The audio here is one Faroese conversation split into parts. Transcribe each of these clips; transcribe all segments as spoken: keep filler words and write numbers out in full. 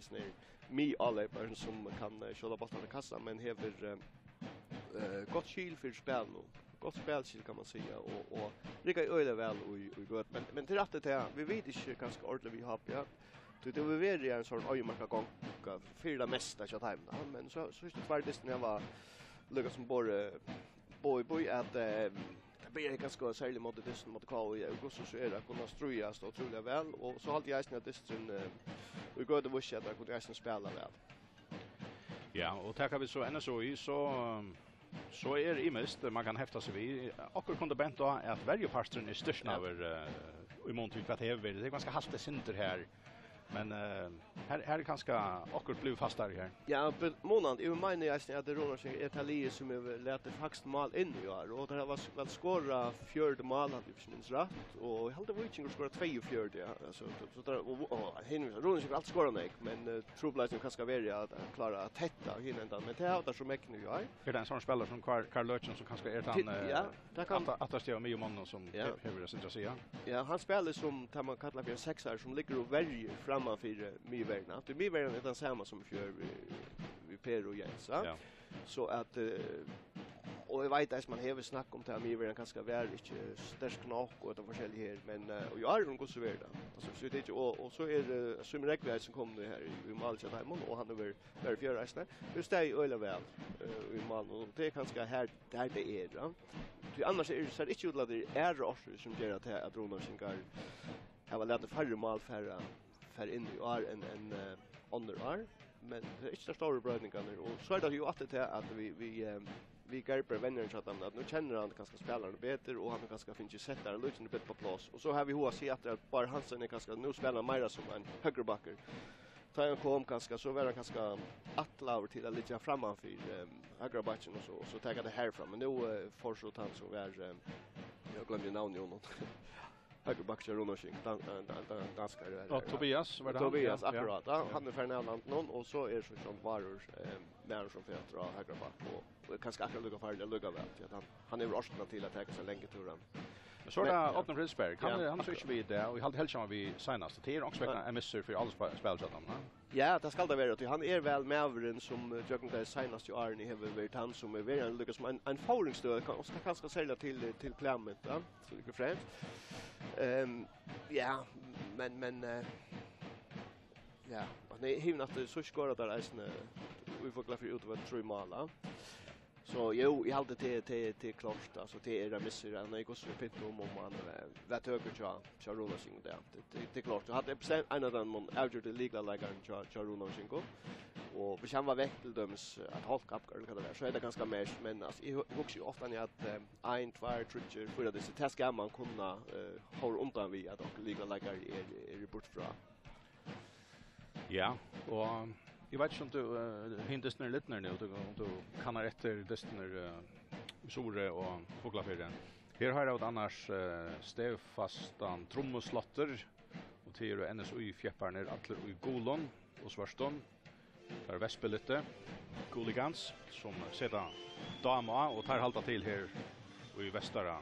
Sum er miðáloypari sum kann, eh, skjóta bóltarnar í kassan, men hevur, eh, eh, gott skil fyri spælinum. Gott spælskil, kann man siga, og, og riggar øgiliga væl í, í gøtu. Men, men til rætt er tað, vit vita ikki kanska ordiliga við H B, ja. Tí tað hevur verið ein sovorðin oyðimerkað gonga fyri tað mesta hjá teimum, ja. Men so, so síðstu tveir dystirnir hava líka sum borið boð í bý at, eh, tað byrjar kanska serliga móti dystinum móti K Í í august, og so er tað kunna stríðast ótrúliga væl, og so haldi eg eisini at dysturin, eh, í gøtu vísti at tað kunnu eisini spæla væl. Ja, og taka vit so N S O I, so, so er ymiskt man kann hefta seg við. Okkurt kundi bent á at verjuparturin er styrknaður, eh, í mun til hvat hevur verið. Tað er kanska halt eitt sindur her. Men, eh, her, her er kanska okkurt blivið fastari her. Ja, be-, munandi. Eg meini eisini at Runarsvík er tað liðið sum hevur latið fæst mál inn í ár, og teir hava s-, væl skorað fjøruti mál, haldi eg, hvis eg minnist rætt, og eg haldi Víkingur skorar tveyogfjøruti, ja, altso, so, so teir, og, og, og hin, Runarsvík hevur altíð skorað nógv, men, eh, trupulleikin hevur kanska verið at, at klára at tetta hin endan, men tað hava teir so megnað í ár. Er tað ein sovorðin spælari sum Karl, Karl Løken, sum kanska er tann, Til, eh, ja, tað kann atta-, aftasti av miðjumonnunum sum Ja. he-, hevur eitt sindur at siga? Ja, hann spælir sum tað man kallar fyri ein seksari, sum liggur og verjir framman fyri miðverjuna. Tí miðverjan er tann sama sum í fjør við, við Per og Jens, ja? Ja. So at, eh, og eg veit eisini, man hevur snakk um tað, at miðverjan kanska var ikki sterk nokk og tað forskelliga her, men, eh, og í ár er hon gott so verið, ja. Altso, so tað er ikki, og, og so er, eh, Símun Rógvi eisini komin her í, í mál hjá teimum, og hann hevur verið í fjør eisini. Hevur staðið øgiliga væl, eh, í mál, og tað er kanska her, har tað er, ja. Tí annars er, sær ikki út til at tað eru aðrar orsøkir sum gera tað, at Runavíkingar hava latið færri mál fara, fara inn í ár enn, enn, eh, onnur ár. Men tað er ikki tær stóru broytingarnar. Og so er tað jú aftur tað, at vit, vit, eh, vit Gerber, venjarin hjá teimum, at nú kennir hann kanska spælararnar betur, og hann hevur kanska fingið sett teir lítið betur á pláss. Og so hava vit hug at siga aftur, at Bárður Hansen er kanska nú spælir meira sum ein høgribakkur. Tá hann kom, kanska, so var hann kanska ætlaður til at liggja framman fyri, ehm, høgra bakkin og so, og so taka tað herfrá. Men nú, eh, fór so tann sum var, ehm, eg gloymdi navnið á honum. Høgri bakki hjá Runavík, dan-, eh, dan-, dan-, danskari var Og her, ja. Tobias, var det han? Tobias, Ja, ja. akkurat. Ja. Ja. Hann er farin av landinum, og so er so John Varur, ehm, maður sum fer aftur á høgra bakk, og, og er kanska akkurat líka farligur allíkavæl, tí at hann, hann hevur orkuna til at taka seg langar túrar. Men so er Men, tað ja. Árni Fríðriksberg. Hann Ja, er, hann er so akkurat. ikki við í dag, og eg haldi helst hann var við seinast. Tað er onkursvegna Nei. ein missur fyri allar spe-, spælirar hjá teimum, ha? Ja, tað skal tað vera, tí hann er væl maðurin sum, eh, gjøgnum tey seinastu árini hevur verið hann sum er verið líka sum ein, ein fóðringsstøð, kann-, og skal kanska selja til, til Klæmynt, ja, so líka fremst. Ehm, ja, men, men, eh, ja, og nei, hevur náttúrliga so skorað teir eisini í Fuglafirði út av trý mál, ja. So, jú, eg haldi, tað, tað, tað er klárt, altso, tað er ein missur, hann er í hvussu er pent um, um hann, eh, var tøkur hjá, hjá Runarsvík, ja, tað, tað, tað er klárt. Hann er bestemt ein av teimum avgjørdu lyklaleikarunum hjá, hjá Runarsvík. Og hvis hann var vekk til dømis, eh, eitt hálvt ár, ella hvat tað var, so er tað kanska meir, men, altso, eg hu-, hugsi jú ofta at, eh, ein, tveir, tríggir, fýra dystir, tað skal man kunna, eh, hava undan við, at okkurt lyklaleikari er, er burtur frá. Ja, og eg veit ikki um tú, eh, hin dystin er lidnir nú, um tú, um tú kannar eftir dystin, eh, í Suðuroy og Fuglafirði. Her hoyra vit annars, eh, stevfastan trummusláttur, og tað eru N S O I-fjeppararnir allir í gulum og svørtum. Tað er Vestbelite, Cooligans, sum seta dám á, og teir halda til her í vestara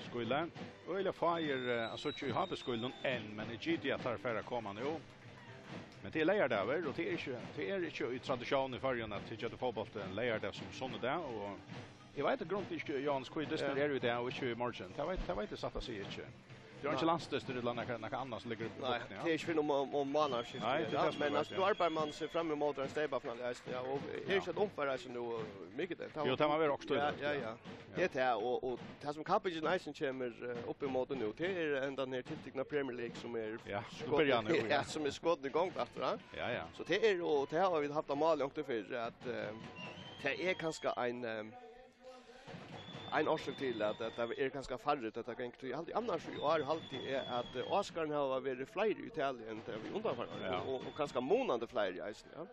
skíli. Øgiliga fáir, eh, at síggja í H B-skílinum enn, men eg giti at teir fara at koma nú. Men tað er leygardagur, og tað er ikki, tað er ikki í tradisjón í Føroyum at hyggja til fótbólt ein leygardag sum sunnudag, og eg veit í grunden ikki, Jóhannes, hví dystur Ja. er í dag og ikki í morgin. Tað veit, tað veit eg satt at siga ikki. Tað er ikki Nei. landsdystur ella nakað, nakað annað sum liggur í Nei, botni, ja. tað er ikki fyrr enn um, um, um mánaðarskiftið, Nei, tað er ja, tað sum men er altso, vert, nú ja. arbeiðir man seg fram í móti ein steypafinalu eisini, ja, og her Ja. skal umfara seg nú, eh, mikið, tað Ja, tað má vera okkurt Ja, støðugt, ja, ja. ja. Ja. Tað er tað, og, og tað sum kappingin eisini kemur, eh, upp í móti nú, tað er enn tann her tiltikna Premier League sum er Ja, nú skotin, byrjar hann, ja, ja. sum er skotin í gongd aftur, ja. Ja, ja. So tað er, og tað hava vit havt á máli onkuntíð fyrr, at, eh, tað er kanska ein, eh, ein orsøk til, at, at tað er kanska færri, at tað gongur, tí eg haldi, annars í ár haldi eg, at, eh, áskoðararnir hava verið fleiri í tali enn tað við undanfarna, Ja. og, og kanska munandi fleiri eisini, ja.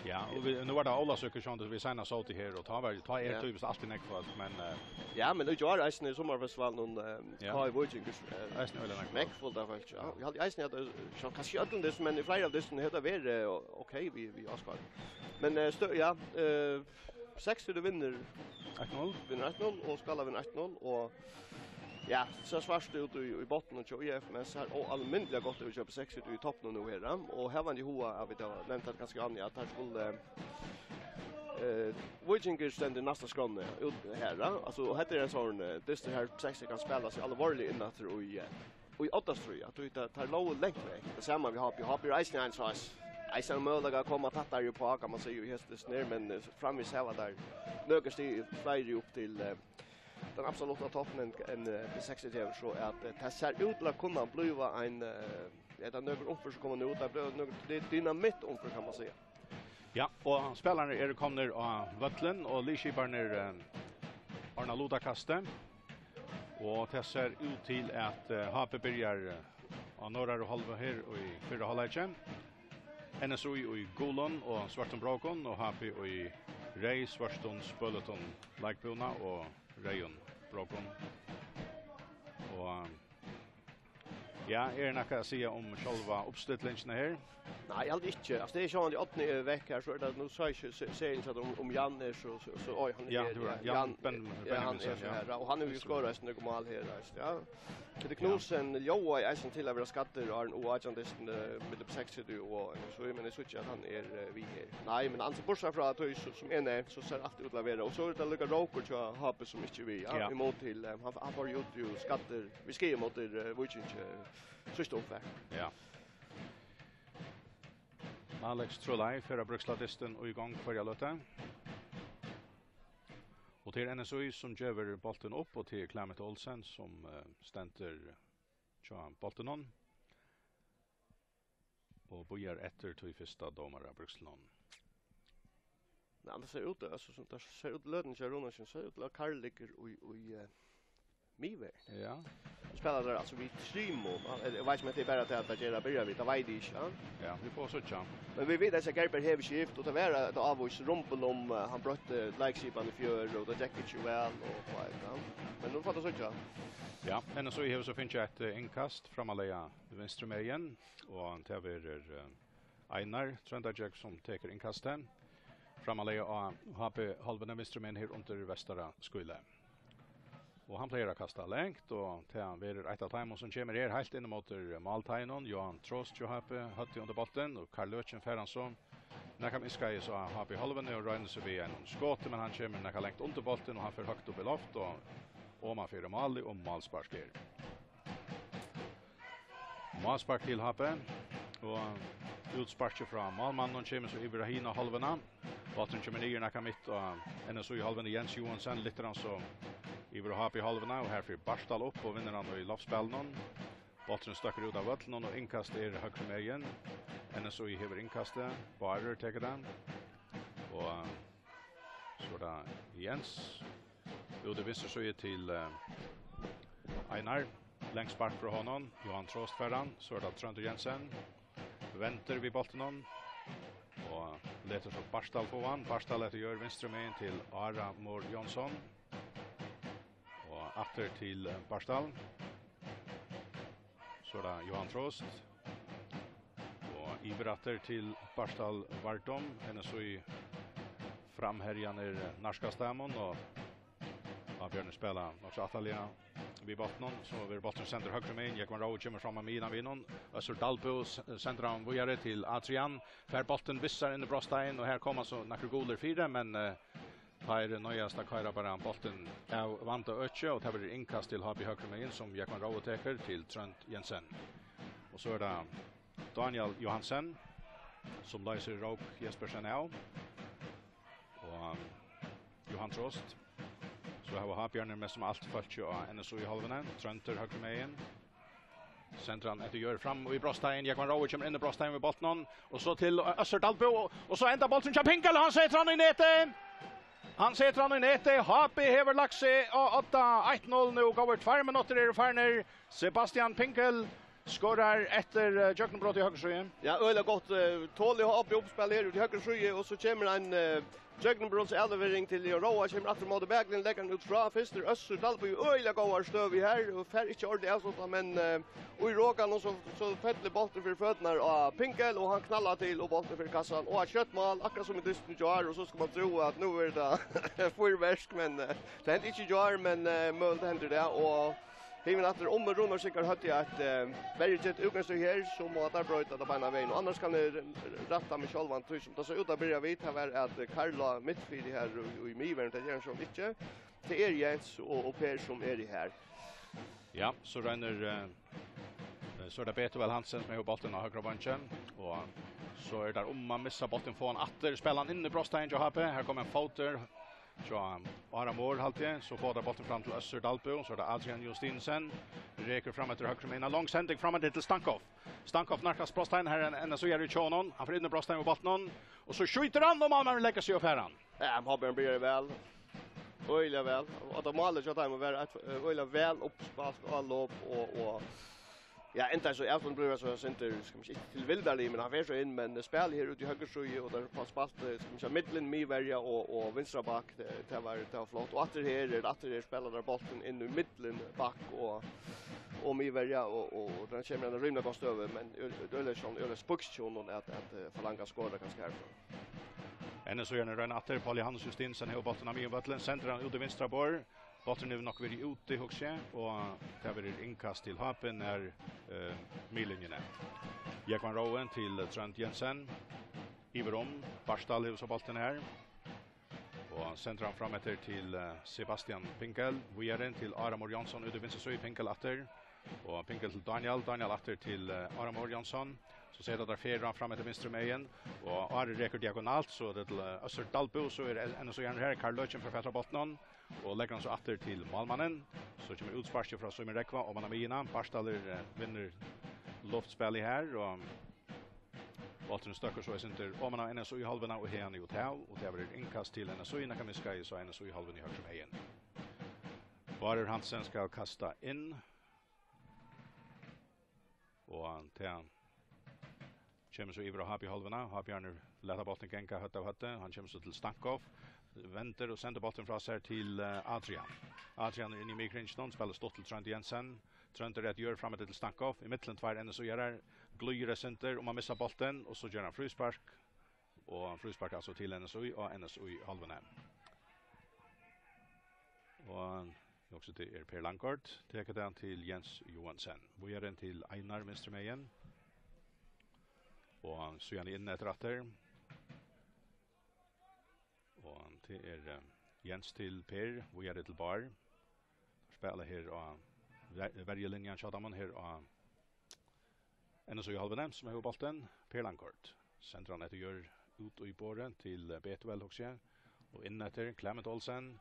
Ja, og vit, nú var tað Ólavsøka, sjálvandi, vit seinast sótu her, og tá var, tá er Ja. typiskt altíð nógv fólk, men, eh, Ja, men í gjár eisini í summarfestivalinum, eh, Ja. K Í Víkingur, eh, Eisini øgiliga nógv fólk. smekkfullt av fólki, ja. Eg haldi eisini at, eh, so kanska í øllum dystum, men í fleiri av dystunum hevur tað verið, eh, ok við, við áskoðarum. Men, eh, stø-, ja, eh, Seksfjørður vinnur Eitt null. vinnur eitt null, og Skála vinnur eitt null, og Ja, sær svart út í, í botninum hjá I F, men sær óalmindiliga gott út hjá B seksogtjúgu í toppinum nú her, ja. Og havandi í huga, at vit hava nevnt tað kanska, Anja, at teir skulu, eh, Víkingur stendur næst á skránni út her, ja. Altso, og hetta er ein sånn, eh, dystur her, B seksogtjúgu kann spæla seg alvorliga inn aftur í, eh, í oddastríð, at tí teir, teir lógu langt vekk. Tað sama við H B. H B er eisini ein slags, eisini ein møguleika at koma tættari uppá, kann man siga, í hesum dystin her, men, eh, framvegis hava teir nøkur stig fleiri upp til, eh, tann absolutta toppin enn, enn, eh, B seksogtjúgu, so at, eh, tað sær út til at kunna blíva ein, eh, ja, tað er nøkur umfør sum koma nú, tað blívur nøkur dy-, dynamitt umfør, kann man siga. Ja, og spælararnir eru komnir á vøllin, og liðskipararnir, eh, ordna lutakastið. Og tað sær út til at, eh, H B byrjar, eh, á norðaru hálvu her í fyrra hálvleiki. N S Í í gulum og svørtum brókum, og H B í reyð, svørtum, spøløtum leikbúna og reyðum brókum. Og, ja, er nakað at siga um sjálva uppstillingina her? Nei, eg haldi ikki. Altso, tað er sjálvandi Árni er vekk her, so er tað, nú sá eg ikki se-, serien hjá um, um Jan er so, so, so, oj, hann er Ja, her, tað var ja, Jan Jan, Ben-, ja, hann Benjaminsen, er so ja. her, og hann hevur jo skorað eisini nøkur mál her, eisini, ja. Petur Knudsen ljóðaði eisini til at vera skaddur á ein U átjan dystin, eh, millum B seksogtjúgu og N S Í, men eg síggi at hann er, eh, við her. Nei, men annars, burtursæð frá tí, so, sum eg nevnt, so sær alt út til at vera. Og so er tað líka Rókur hjá H B sum ikki er við, ja, Ja. í móti til, eh, hann, hann fór jo út, jo skaddur, við skaða móti, eh, Víkingi, eh, síðsta umfar. Ja. Alex Trulai fer at bríksla dystin í gongd hvørja løtu. Og tað er N S Í sum gevur bóltin upp, og tað er Clement Olsen sum, eh, stendur hjá bóltinum og bíðar eftir tí fyrsta dómarabríkslunum. Men annars sær út, altso, sum tað sær út í løtuni hjá Runarskinum, sær út til at Karl liggur í, í, eh, miðverð. Ja. Spæla teir altso við trimum, ja? Eg, eg veit ikki um tað er bara tað at teir gera byrja við, tað veit eg ikki, ja? Ja, vit fáa síggja. Men vit vita at Gerber hevur skift, og tað var eitt ávíst rumbul um, eh, hann broytti leikskipan í fjør, og tað gekk ikki væl, og, og, ja. Men nú fáa vit síggja. Ja, N S Í hevur so fingið eitt, eh, innkast frammarlaga vinstru megin, og tað verður, eh, Einar Tróndargjógv sum tekur innkastið. Frammarlaga á H B hálvuni vinstru megin her undir vestara skíli. Og hann plagar at kasta langt, og tað verður eitt av teimum sum kemur her heilt inn móti málteigin. Johan Trost hjá H B, høvdið undir bóltin, og Karl Løken fær hann so nakað miðskeiðis á H B hálvuni og roynir seg við einum skoti, men hann kemur nakað langt undir bóltin, og hann fer høgt upp í loft og oman fyri málið, og málspark er. Málspark til H B, og útsparkið frá málmanninum kemur so yvir á hina hálvuna. Bólturin kemur niður nakað mitt á N S Í hálvuni. Jens Johansen lyftir hann so yvir á H B hálvuna, og her fer Bartal upp og vinnur hann í loftspælinum. Bólturin støkkur út av vøllinum, og innkast er høgru megin. N S Í hevur innkastið, Bárður tekur tað. Og so er tað Jens. Út í vinstru síðu til, eh, Einar. Langt spark frá honum. Johan Trost fær hann. So er tað Tróndur Jensen. Vendir við bóltinum. Og letur so Bartal fáa hann. Bartal eftir jørð vinstru megin til Ara Mor Jónsson. Og aftur til, eh, Bartal. So er tað Johan Trost. Og yvir aftur til Bartal Vardum. N S Í framherjarnir nærkast teimum, og Ábjørnir spæla nokk so aftarliga við bóltinum. So verður bólturin sendur høgru megin. Jógvan Rói kemur fram á miðjuna við honum. Øssur Dalbø s-, sendir hann víðari til Adrian. Fær bóltin, vissar inn í brotsteigin, og her koma so nakrir gulir fyri, men, eh, teir noyðast at koyra bara bóltin av vanda øki, og tað verður innkast til H B høgru megin, sum Jógvan Rói tekur til Trónd Jensen. Og so er tað Daniel Johansen, sum loysir Rók Jespersen av. Og, um, Johan Trost. So hava H B-arnir mest sum alt fólkið á N S Í hálvuni. Tróndur høgru megin. Sendir hann eftir jørð fram í brotsteigin. Jógvan Rói kemur inn í brotsteigin við bóltinum. Og so til Øssur Dalbø. Og, og so endar bólturin hjá Pinkel. Hann setir hann í netið. Hann setir hann í netið. H B hevur lagt seg á odda, eitt null nú. Góðar tveir minuttir eru farnir. Sebastian Pinkel skorar eftir, eh, gjøgnumbrot í høgru síðu. Ja, øgiliga gott, eh, tolið H B uppspæl her út í høgru síðu, og so kemur ein, eh, gjøgnumbrotavlevering til Jógvan Róa, kemur aftur móti baklinjuni, leggur hann út frá. Fyrst er Øssur Dalbø í øgiliga góðari støðu her, og fær ikki ordiliga avslutta, men, eh, í rokanum so, so fellur bólturin fyri føturnar á Pinkel, og hann knallar til, og bólturin fer í kassan, og eitt skjótt mál, akkurát sum í dystin í gjár, og so skal man trúa at nú er tað fýrverk, men, eh, tað hendi ikki í gjár, men, eh, møguligt tað hendir tað, og Himin aftur um Runar Sikkar høvdu eitt, eh, verjugitt útgangsstøð her, so má teir broyta tað beinan vegin. Og annars kann eg rætta meg sjálvan, tí sum tað sá út at byrja við, tað var at, eh, Karl lá mitt fyri her í, í miðverjini, tað ger hann sjálvt ikki. Tað er Jens og, og Per sum eru her. Ja, so roynir, eh, eh, so er tað Betuel Hansen sum hevur bóltin á høgra bongi, og so er tað um at missa bóltin, fáa hann aftur, spæla hann inn í brotsteigin hjá H B. Her kemur ein fótur hjá Ára Mohr, haldi eg. So fáa teir bóltin fram til Øssur Dalbø, so er tað Adrian Justinussen. Rekur fram eftir høgru megin, ein long sending fram eftir til Stankoff. Stankoff nærkast brotsteigin, her er ein, ein svíari hjá honum. Hann fer inn í brotsteigin við bóltinum, og so skjýtur hann, og málmaðurin leggur seg og fær hann. Ja, H B byrjar væl. Øgiliga væl. Og at málið hjá teimum var eitt, eh, øgiliga væl uppspælt og lop og, og ja, enda so avstanden blívur so sindur, skal man siga, ikki tilvildarligur, men hann fer so inn, men spælið her úti í høgru síðu, og teir fáa spælt, eh, skal man siga, millum miðverja og, og vinstra back, tað, tað var, tað var flott. Og aftur her, er aftur her spæla teir bóltin inn í millum back og, og miðverja, og, og, og tað kemur í eina rímiliga góða støðu, men ø-, ø-, øgiliga sjón, øgiliga spískt hjá honum at, at, eh, fáa langa skora kanska herfrá. Enn so er hann royna aftur, Paul Johannes Justinussen hevur bóltin á miðjum vølli, sendir hann út í vinstra borð. Bólturin hevur nokk verið úti, hugsi eg, og tað verður innkast til H B nær, eh, miðlinjuni. Jógvan Roe til Trónd Jensen. Yvir um, Bartal hevur so bóltin her. Og sendir hann fram eftir til, eh, Sebastian Pinkel. Víðari til Ára Mohr Jónsson út í vinstru síðu, Pinkel aftur. Og Pinkel til Daniel, Daniel aftur til, eh, Ára Mohr Jónsson. So seta teir Ferran fram eftir vinstru megin, og Ári rekur diagonalt, so er tað til, eh, Øssur Dalbø, so er enn so er hann her, Karl Løken fær fatur á bóltinum, og leggur hann so aftur til málmannin. So kemur útsparkið frá Símun Rógva, oman á miðjuna, Bartalur, eh, vinnur luftspælið her, og bólturin støkkur so eitt sindur oman á N S Í-hálvuna og haðani út av, og tað verður innkast til N S Í, nakað miðskeiðis á N S Í-hálvuni høgru megin. Bárður Hansen skal kasta inn. Og tað kemur so yvir á H B-hálvuna. H B-arnir lata bóltin ganga høvd av høvdi. Hann kemur so til Stankoff. Vendir og sendir bóltin frá sær til, eh, Adrian. Adrian er inni í miðkringinum, spælir stutt til Trónd Jensen. Tróndur er at gjøra fram til Stankoff. Í millum tveir N S Í-arar. Glíður eitt sindur um at missa bóltin, og so ger hann fríspark. Og fríspark altso til N S Í og N S Í-hálvuni. Og eg hugsi, tað er Per Langgaard, tekur tað til Jens Johansen. Víðari til Einar vinstru megin. Og síðani inn eftir aftur. Og tað er, eh, Jens til Per, víðari til Bár. Spæla her á ver-, verjulinjan hjá teimum her á N S Í-hálvuni, sum hevur bóltin. Per Langgaard sendir hann eftir jørð út í borðið til, eh, Betuel, hugsi eg. Og inn eftir Clement Olsen.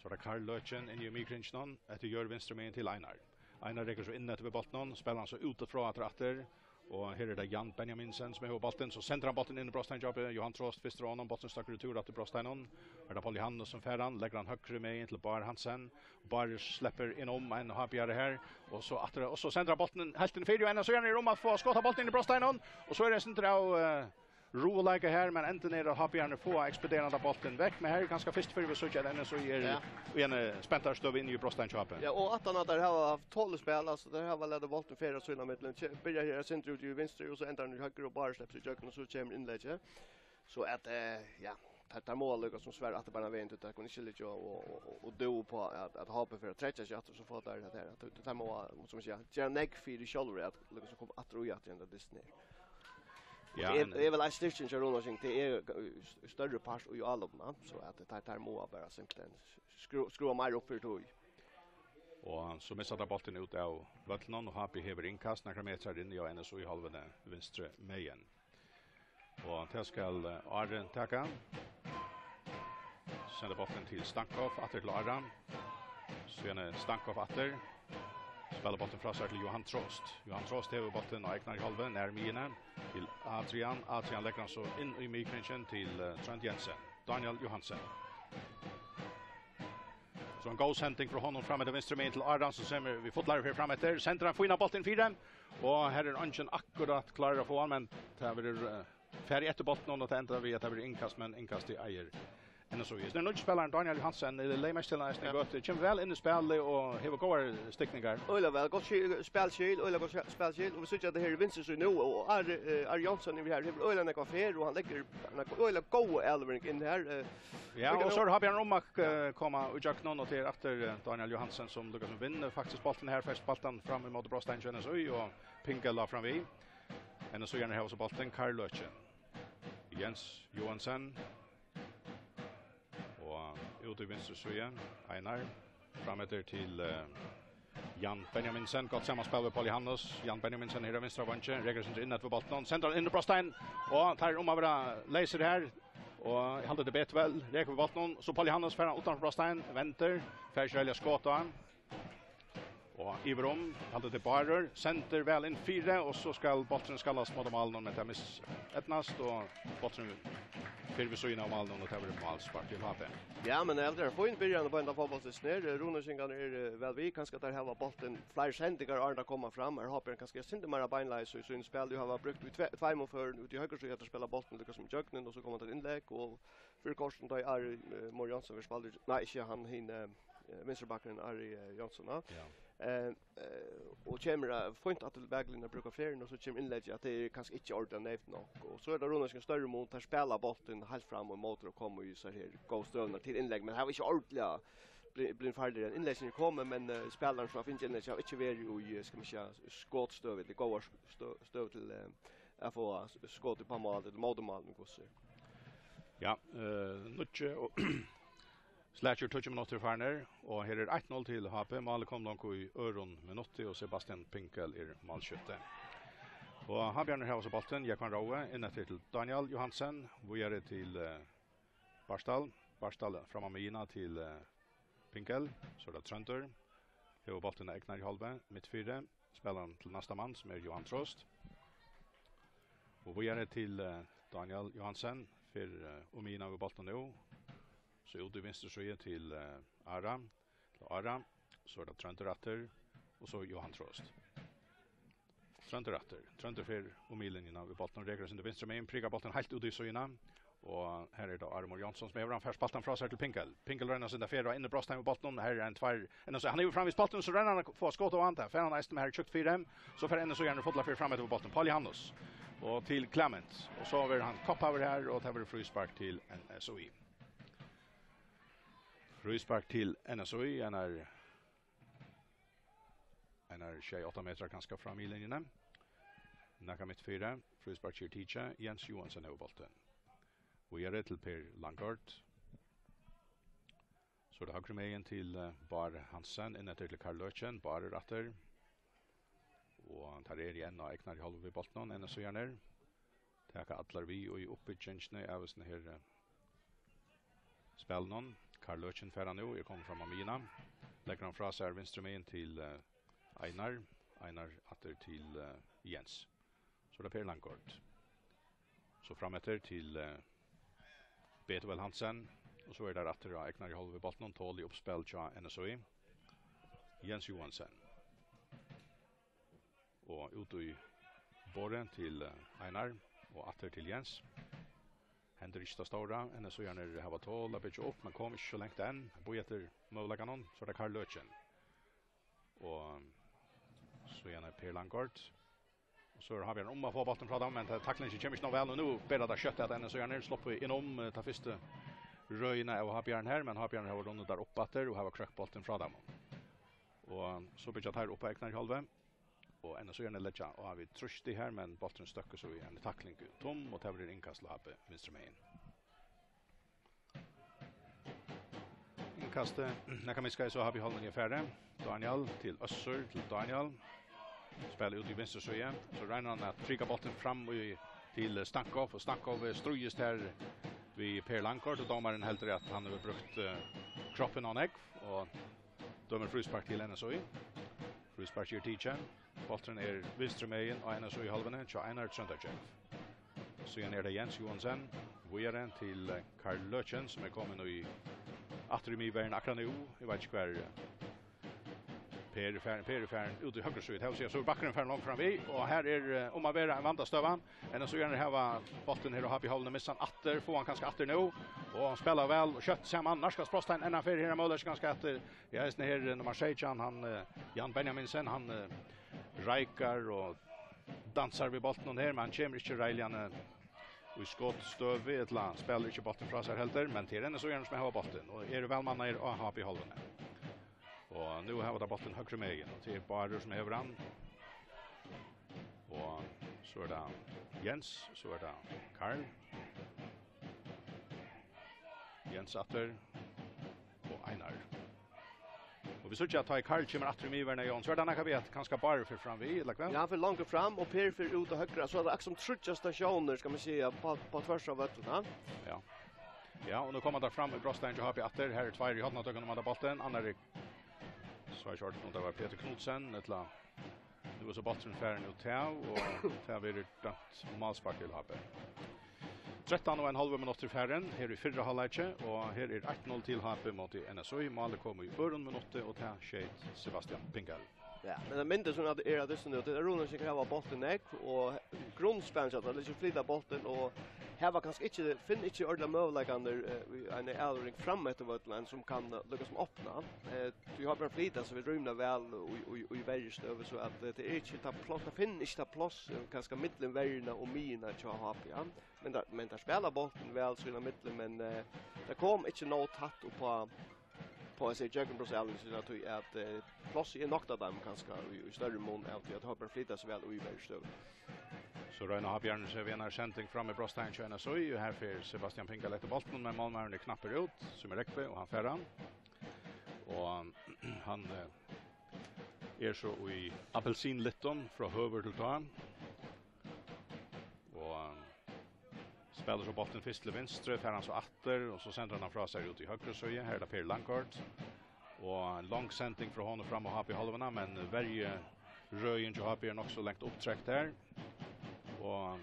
So er tað Karl Løken inn í miðkringinum. Eftir jørð vinstru megin til Einar. Einar rekur so inn eftir við bóltinum, spælir hann so út frá aftur aftur. Og her er tað Jan Benjaminsen sum hevur bóltin. So sendir hann bóltin inn í brotsteigin hjá Johan Trost, fyrst frá honum, bólturin støkkur í tur aftur brotsteiginum. Er tað Paul Johannes sum fær hann, leggur hann høgru megin til Bár Hansen. Bárður sleppur inn um ein H B-ari her, og so aftur, og so sendir hann bóltin heilt inn fyri, og enn so er hann um at fáa skot á bóltin inn í brotsteiginum, og so er tað eitt sindur av, eh, ruðuleika her, men endin er at H B-arnir fáa ekspederandi bóltin vekk, men her er kanska fyrst fyri vit síggja at N S Í er Ja. í eini, eh, spentari støðu inni í brotsteiginum hjá H B. Ja, og aftan á teir hava havt tolið spæl, altso, teir hava latið bóltin fara sín á millum, ke-, byrjar her eitt sindur út í vinstru, og so endar hann í høgru, og Bárður sleppur í gjøgnum, og so kemur innleggið. So at, eh, ja, teir, teir mugu líka sum svara aftur beinan vegin, tí teir kunnu ikki liggja og, og, og, og dúva upp á at, at H B fer at trekkja seg aftur, so fáa teir tað her. At teir, teir mugu, sum eg sigi, gera nógv fyri sjálvir at líka sum koma aftur og aftur í henda dystin her. Og Ja, tað er, men tað er væl ein styrking hjá Runarsvík, tað er, eh, st-, størri part í álopinum, so at teir, teir mugu bara simpelthen skru-, skrúva meira upp fyri tí. Og so missa teir bóltin út av vøllinum, og H B hevur innkast nakrar metrar inn í N S Í-hálvuni vinstru megin. Og tað skal, eh, Ári taka. Senda bóltin til Stankoff, aftur til Ára. Síðani Stankoff aftur. Spælir bóltin frá sær til Johan Trost. Johan Trost hevur bóltin á egnari hálvu, nær miðjuni. Til Adrian. Adrian leggur hann so inn í miðkringin til, eh, Trónd Jensen. Daniel Johansen. So ein góð sending frá honum fram eftir vinstru megin til Ára, sum kemur við fullari ferð fram eftir. Sendir hann fínan bólt inn fyri. Og her er eingin akkurát klárur at fáa hann, men tað verður, eh, farið eftir bóltinum, og tað endar við, at tað verður innkast, men innkastið eigur N S O I. Hesin nýggi spælarin Daniel Johansen, eh, legði merki til hann eisini í Ja. gøtu, kemur væl inn í spælið og hevur góðar stikningar. Øgiliga væl, gott skil, spælskil, øgiliga gott skil, spælskil, og vit síggja at tað her er vinstru síðu nú, og Ari, eh, Ari Johnsen yvir her, hevur øgiliga nógva ferð, og hann leggur, hann hevur øgiliga góða avlevering inn her, eh, Ja, Øgiliga og so er H B Jarnarmar, eh, koma í gjøgnum, og tað er aftur, eh, Daniel Johansen, sum líka sum vinnur faktisk bóltin her, fæst bóltin fram ímóti brotsteini hjá N S O I, og Pinkel lá fram við. N S O I hevur so bóltin, Karl Løken. Jens Johansen. Og út í vinstru síðu, Einar. Fram eftir til, eh, Jan Benjaminsen. Gott samanspæl við Paul Johannes. Jan Benjaminsen her á vinstra vangi. Rekur seg inn eftir bóltin. Sendir hann inn í brotstein. Og teir um at vera leysir her. Og eg haldi, tað er betur væl. Rekur við bóltin. So Paul Johannes fær hann uttan brotstein. Vendir. Fær ikki velja skot á hann. Og yvir um, haldi til Bárður, sendir væl inn fyri, og so skal bólturin skallast móti málinum, men tað miseydnast, og bólturin fer við síðuna av málinum, og tað verður málspark til H B. Ja, men tað er ein fín byrjan á henda fótbóltsdystin her. Runavíkingarnir eru, eh, væl við, kanska teir hava bóltin fleiri sendingar áðrenn teir koma fram. Her H B kanska eitt sindur meira beinleiðis í sínum spæli, og hava brúkt í tve-, tveimum førum út í høgru síðu at spæla bóltin líka sum gjøgnum, og so koma teir innlegg, og fyri kortum tá Ari, eh, Már Johnsen verður spældur, nei, ikki hann, hin, eh, eh, vinstribakkurin Ari, eh, Johnsen, ja. Ja. Eh, eh, og kemur, eh, fínt aftur til baklinjuna, brúkar ferðina, og so kemur innleggið, at tað er kanska ikki ordiliga neyvt nokk. Og so er tað Runavíkar størri mun, teir spæla bóltin heilt fram og ímóti og koma í so her góð støðuna til innlegg, men hava ikki ordiliga bli-, blivið farligir enn. Innleggini eru komin, men, eh, spælarin sum hevur fingið innleggið hevur ikki verið í, eh, skal man siga, skotstøðu, ella góðar stø-, støðu til, eh, at fáa s-, skot upp á mál, ella móti mál, um hvussu er. Ja, eh, níggju og Slakir tíggju minuttir farnir, og her er eitt null til H B. Málið kom longu í øðrum minutti, og Sebastian Pinkel er málskjútti. Og Havbjarnir hava so bóltin, Jógvan Róe, inn eftir til Daniel Johansen, víðari til, eh, Bartal. Bartal fram á miðjuna til, eh, Pinkel, so er tað Tróndur. Hevur bóltin á egnari hálvu, mitt fyri. Spælir hann til næsta mann, sum er Jóhan Trost. Og víðari til, eh, Daniel Johansen, fer, eh, um miðjuna við bóltin nú. So út í vinstru síðu til, eh, Ara, til Ara. So er tað Tróndur aftur, og so Jóhan Trost. Tróndur aftur. Tróndur fer um miðlinjuna við bóltin og rekur seg til vinstru megin, prikar bóltin heilt út í síðuna. Og her er tað Ari Már Jónsson sum hevur hann, fær spæltan frá sær til Pinkel. Pinkel roynir at seta ferð á innu brotstein við bóltin. Her er ein tveir, ein, so hann hevur framvegis bóltin, so roynir hann at fáa skot á hann. Tað fær hann eisini, men her er tjúkt fyri. So fær N S O I fulla ferð fram eftir við bóltin. Paul Johannes. Og til Clement. Og so verður hann koppaður her, og tað verður fríspark til N S O I. Fríspark til N S O I, einar Einar sjey, átta metrar kanska frá miðlinjuni. Nakað mitt fyri. Fríspark er tikið. Jens Johansen hevur bóltin. Víðari til Per Langgaard. So er tað høgru megin til, eh, Bár Hansen. Inn eftir til Karl Løken. Bár er aftur. Og teir eru enn á egnari hálvu við bóltinum. Enn so er. Taka allar við í uppbyggingini av hesum her, eh, spælinum. Karl Løken fær hann nú, er komin fram á miðjuna. Leggur hann frá sær vinstru megin til, eh, Einar. Einar aftur til, eh, Jens. So er tað Per Langgaard. So fram eftir til, eh, Betuel Hansen. Og so er tað aftur á egnari hálvu við bóltinum. Tolið uppspæl hjá N S O I. Jens Johansen. Og út í borðið til, eh, Einar og aftur til Jens. Hendir ikki tað stóra. N S O I hava tol at byggja upp, men kom ikki so langt enn. Bíða eftir møguleikanum. So er tað Karl Løken. Og so er Per Langgaard. Og so er Havbjarnir um at fáa bóltin frá teimum, men ta-, taklingin kemur ikki nóg væl. Og nú ber tað skjótt at N S O I sluppu inn um, eh, ta fyrstu røðina av Havbjarnir her, men Havbjarnir hava runnið teir upp aftur og hava krøkt bóltin frá teimum. Og so byggja teir upp á egnari hálvu. Og N S O I leggja á við trýsti her, men bólturin støkkur so í eini takling tom, og tað verður innkast til H B vinstru megin. Innkastið, nakað miskaði so H B í hálvuni er farið. Daniel til Øssur, til Daniel. Spælir út í vinstru síðu. So roynir hann at prika bóltin fram í, til Stankov, og Stankov, eh, stríðist her við Per Langgaard, og dómarin heldur at hann hevur brúkt, eh, kroppin ov nógv, og dømir fríspark til N S O I. Fríspark er tikið. Bólturin er vinstru megin á N S O I hálvuni hjá Einar Tróndarkjær. Síðan er tað Jens Johansen, víðari til, eh, Karl Løken, sum er komin í, aftur í miðverðina akkurát nú. Eg veit ikki hvar, eh, Per er farin, Per er farin út í høgru síðu. Tað vil siga, so er bakkurin farin langt fram við, og her er, eh, um at vera ein vandastøða. Enn so gjerne hava bóltin her og H B Holmen, missa hann aftur, fáa hann kanska aftur nú, og spæla væl og skjótt saman. Nærkast Frostein, enn hann fer her, hann møguliga kanska aftur. Ja, hesin her, eh, nummar seytjan, hann, eh, Jan Benjaminsen, hann, eh, reikar og dansar við bóltin her, men hann kemur ikki reiðiliga, eh, í skotstøðu, ella spælir ikki bóltin frá sær heldur, men tað er enn so gjerne sum hava bóltin, og eru vælmannaðir á H B Holmen. Og nú hava teir bóltin høgru megin, og tað er Bárður sum hevur hann. Og so er tað Jens, so er tað Karl. Jens aftur. Og Einar. Og vit síggja, at tá ið Karl kemur aftur í miðverðina, Jón, so er tað nakað við, at kanska Bárður fer fram við, ella hvat? Ja, hann fer longur fram, og Per fer út á høgra, so er tað akkurát sum tríggjar stasjónir, skal man siga, á, á tvørsi av vøllinum, ha? Ja. Ja, og nú koma teir fram í brotsteigin hjá H B aftur. Her eru tveir í hornatøkunum um handa bóltin. Annar er, so er ikki orðið, um tað var Petur Knudsen, ella nú er so bólturin farin út av, og tað verður dømt málspark til H B. Trettan og ein hálvur minuttur farin her í fyrra hálvleiki, og her er eitt null til H B móti N S Í. Málið kom í øðrum minutti, og tað skeyt Sebastian Pingal. Ja, men tað myndist sum at er at dystin út. Tað er Rúnar sum hava bóltin nógv, og grundspælingar, at tey flyta bóltin, og hava kanska ikki, finna ikki ordiliga møguleikarnar, eh, í eini avlevering fram eftir vøllinum, sum kann, eh, lukkast sum opna. Eh, tí H B flyta seg rímiliga væl í, í, í verjustøðu, so at, eh, tað er ikki tað pláss, tað finnur ikki tað pláss, eh, kanska millum verjuna og miðjuna hjá H B, ja. Men tað, men tað spæla bóltin væl sín á millum, men, eh, tað kom ikki nóg tætt upp á, á, eg sigi, gjøgnumbrotsaðalin, so at, at, eh, plássið er nokk til teimum kanska í, í størri mun av tí at H B flyta seg væl í verjustøðu. So royna H B-arnir seg við eina sending fram í brotsteigin hjá N S Í, og her fer Sebastian Pingal eftir bóltinum, men málmaðurin er knappur út, sum er Rógvi, og hann fær hann. Og hann, eh, er so í appelsinlittum frá høvur til tá. Og, eh, spælir so bóltin fyrst til vinstru, fær hann so aftur, og so sendir hann frá sær út í høgru síðu. Her er tað Per Langgaard. Og ein long sending frá honum fram á H B-hálvuna, men verjurøðin hjá H B er nokk so langt upptrekt her. Og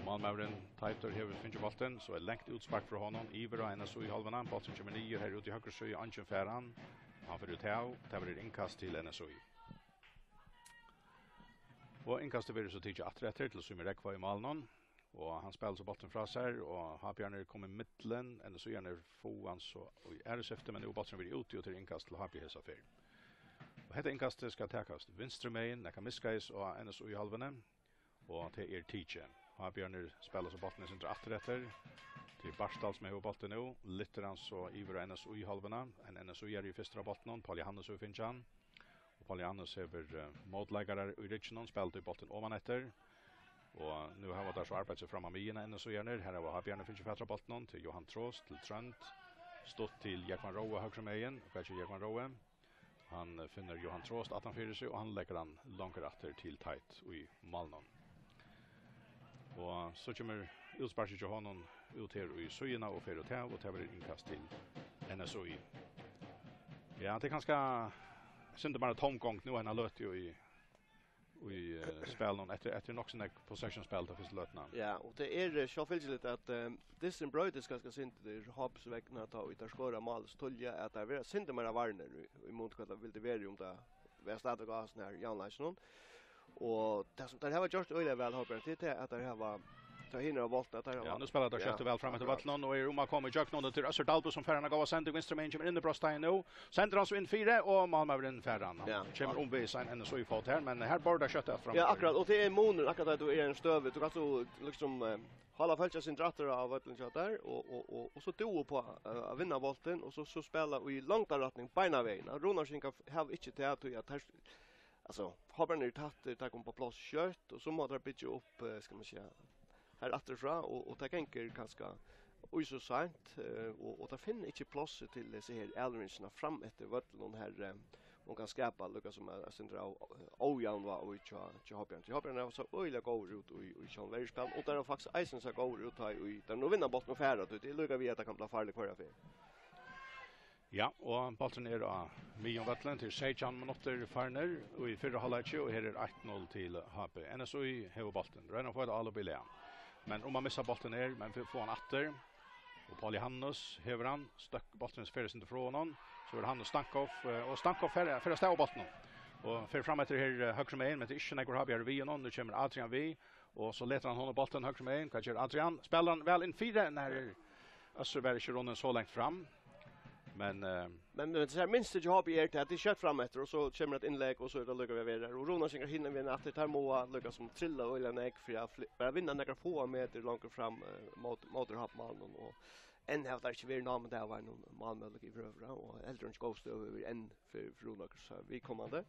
málmaðurin Teitur hevur fingið bóltin, so er langt útspark frá honum, yvir á N S Í-hálvuna. Bólturin kemur niður her út í høgru síðu, eingin fær hann. Hann fer út av, tað verður innkast til N S Í. Og innkastið verður so tikið aftur eftir til Símun Rógva í málinum. Og hann spælir so bóltin frá sær, og H B-arnir koma í millum, N S Í-arnir fáa hann so í aðru syfti, men nú er bólturin verið úti, og til innkast til H B hesa ferð. Og hetta innkastið skal takast vinstru megin, nakað miðskeiðis á N S Í-hálvuni, og tað er tikið. H B-arnir spæla so bóltin eitt sindur aftur eftir. Tað er Bartal sum hevur bóltin nú, lyftir hann so yvir á N S Í-hálvuna, ein N S Í-ari er fyrstur á bóltinum, Paul Johannes hevur fingið hann. Og Paul Johannes hevur, eh, mótleikarar í rygginum, spælir tí bóltin oman eftir. Og nú hava teir so arbeitt seg fram á miðjuna, N S Í-arnir. Her hava H B-arnir fingið fatur á bóltinum til Johan Trost, til Trønd. Stutt til Jógvan Roe høgru megin. Hvat ger Jógvan Roe? Hann, eh, finnur Johan Trost aftan fyri seg, og hann leggur hann longur aftur til Teit í málinum. Og so kemur útsparkið hjá honum út her í síðuna og fer út av, og tað verður innkast til N S Í. Ja, tað er kanska eitt sindur meira tomgongd nú enn hann løt í, í, eh, spælinum eftir, eftir nokk so nógv possession-spæl ta fyrstu løtuna. Ja, og tað er, eh, sjálvfylgiligt at, eh, dystin broytist kanska eitt sindur til H B-s vegna, tá ið teir skora mál so tíðliga, at teir verða eitt sindur meira varnir í, í mun til hvat tað vildi verið um tað var staðfest á sånn her javnleikinum. Og tað sum teir hava gjørt øgiliga væl, H B, tað er tað at teir hava, tá hinir hava bóltin, at teir hava... Ja, nú spæla teir skjótt og væl fram eftir vøllinum, og eru um at koma ígjøgnum. Tað er Øssur Dalbø sum fær eina góða sending, vinstru megin, kemur inn í brotsteigin nú. Sendir hann so inn fyri, og málmaðurin fær hann. Hann kemur umvegis ein N S Í-fót her, men her bóru teir skjótt at fram. Ja, akkurát, og tað er munur, akkurát tá tú ert í eini støðu, tú kanst so, liksom, eh, halda fólki eitt sindur aftur á vøllinum hjá tær, og, og, og, og so dugir upp á, eh, at vinna bóltin, og so, so spæla í longdarrætting beinanvegin. Rúnarskógvingar hava ikki tað, tí at teir, altso, H B-arnir eru tættir, teir koma upp á pláss skjótt, og so mugu teir byggja upp, eh, skal man siga, her afturfrá, og, og tað gongur kanska í so seint, eh, og, og teir finna ikki plássið til hesi her avleveringirnar fram eftir vøllinum her, eh, hon kann skapa líka sum eitt, eitt sindur av, eh, ójavnvági hjá, hjá H B-arnum. Tí H B-arnir hava sæð øgiliga góðir út í, í sjálvum verjuspælinum, og teir hava faktiskt eisini sæð góðir út, tá ið teir nú vinna bóltin og fara, tí tað er líka við, at tað kann blíva farligt hvørja ferð. Ja, og bólturin er á miðjum vølli, til seytjan minuttir farnir í fyrra hálvleiki, og her er eitt null til H B. N S Í hevur bóltin. Royna at fáa eitt álop í lag. Men um at missa bóltin her, men fáa hann aftur. Og Paul Johannes hevur hann, støkk-, bólturin fer eitt sindur frá honum. So er hann og Stankov, eh, og Stankov fer, fer av stað við bóltinum. Og fer fram eftir her, eh, høgru megin, men tað er ikki nógvur H B-ari við honum. Nú kemur Adrian við, og so letur hann honum bóltin høgru megin. Hvat ger Adrian? Spælir hann væl inn fyri? Nei, Øssur var ikki runnin so langt fram. Men, eh, Men, men tað minsta hjá H B er til at tað er skjótt fram eftir, og so kemur eitt innlegg, og so er tað líka við at vera her. Og Runarsvíkingar hinir vegin aftur, teir mugu líka sum trilla og illa nógv fyri at fli-, bara vinna nakrar fáar metrar longur fram, eh, móti, móti H B-monnum, og enn hava teir ikki verið námur av einum málmøguleika yvirhøvur, og heldur ikki góð støða yvir enn fyri, fyri Runavíkar viðkomandi.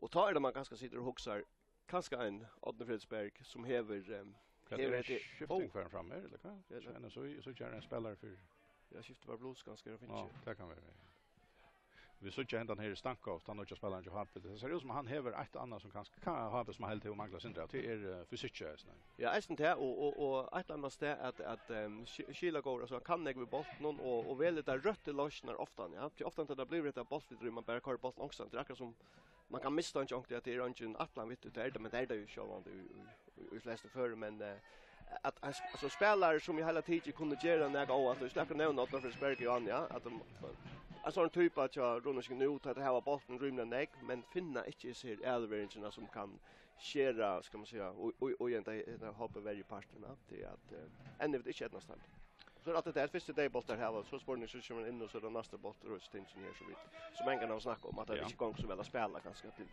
Og tá er tað man kanska situr og hugsar, kanska ein Árni Fredriksberg sum hevur, ehm, Hvat hevur er hetta skifting Ó. Farin fram her, ella hvat? Ja, tað Enn so, so ger ein spælara fyri. Ja, skifti bara blues, kanska, er Ja, finnur. Tað kann vera. Vit síggja hendan her í Stankov, tann nýggja spælarin hjá H B. Tað sær út sum hann hevur eitt og annað sum kanska, ka-, H B sum heldur hevur manglað sindur av. Tað er, eh, fysikk, ja, eisini. Ja, eisini tað, og, og, og eitt og annað stað at, at, ehm, ski-, skila góður, altso, hann kann nógv við bóltin, og, og velur tær røttu loysnirnar ofta, ja. Tí ofta tá tað blívur hetta bóltið, man bara koyrir bóltin onkustaðni, tað er akkurát sum man kann mistenkja onkuntíð, at tað er eingin ætlan við tí, tað er tað, men tað er tað jú sjálvandi í, í, í, í flestu førum, men, eh, at, at, altso, spælarar sum í heila tikið kunnu gera nakað óvart, og eg skal akkurát nevna Árna Fredriksberg, Johan, ja, at, um, ein sånn typa hjá Runavíkingum nú, tá teir hava bóltin rímiliga nógv, men finna ikki hesi her avleveringina sum kann skera, skal man siga, í, í, í ein, ein, ein hópi verri partin, ja, tí at, eh, enn er vit ikki eydnast teimum. So er alt hetta her fyrsti deyðbóltur her, og so er spurningur, so kemur hann inn, og so er tað næsta bóltur, og so tingini her, so vit, sum engan hava snakkað um, at tað Ja. ikki gongur so væl at spæla, kanska, til.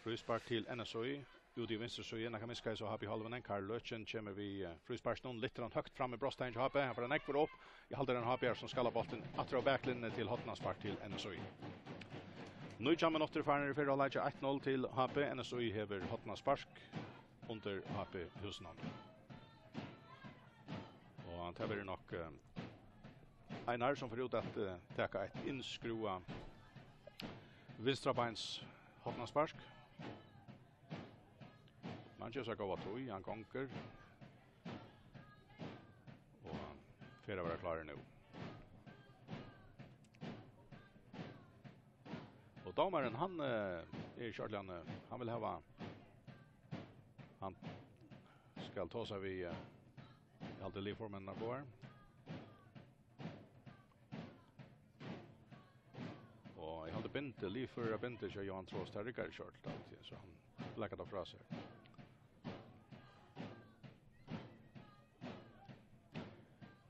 Fríspark til N S Í, út í vinstru síðu, nakað miðskeiðis og H B í hálvuni. Karl Løken kemur við, eh, frísparkinum, lyftir hann høgt fram í brotsteigin hjá H B, hann fer nógv upp, eg haldi, ein H B-ari sum skallar bóltin aftur á baklinjuni til hornaspark til N S Í. Nítjan minuttir farnir í fyrra hálvleiki, eitt null til H B, N S Í hevur hornaspark undir H B húsinum. Og tað verður nokk, eh, Einar, sum fer út at, eh, taka eitt innskrúvað vinstrabeins hornaspark. Man ger sær góða tíð, hann gongur. Og hann fer at vera klárur nú. Og dómarin, hann, eh, er ikki ordiliga, hann, eh, hann vil hava, hann skal tosa við, eh, eg haldi liðformenn eru góðir. Og eg haldi bindið, liðførarabindið hjá Johan Trost, tað riggar ikki ordiliga, so hann blakar tað frá sær.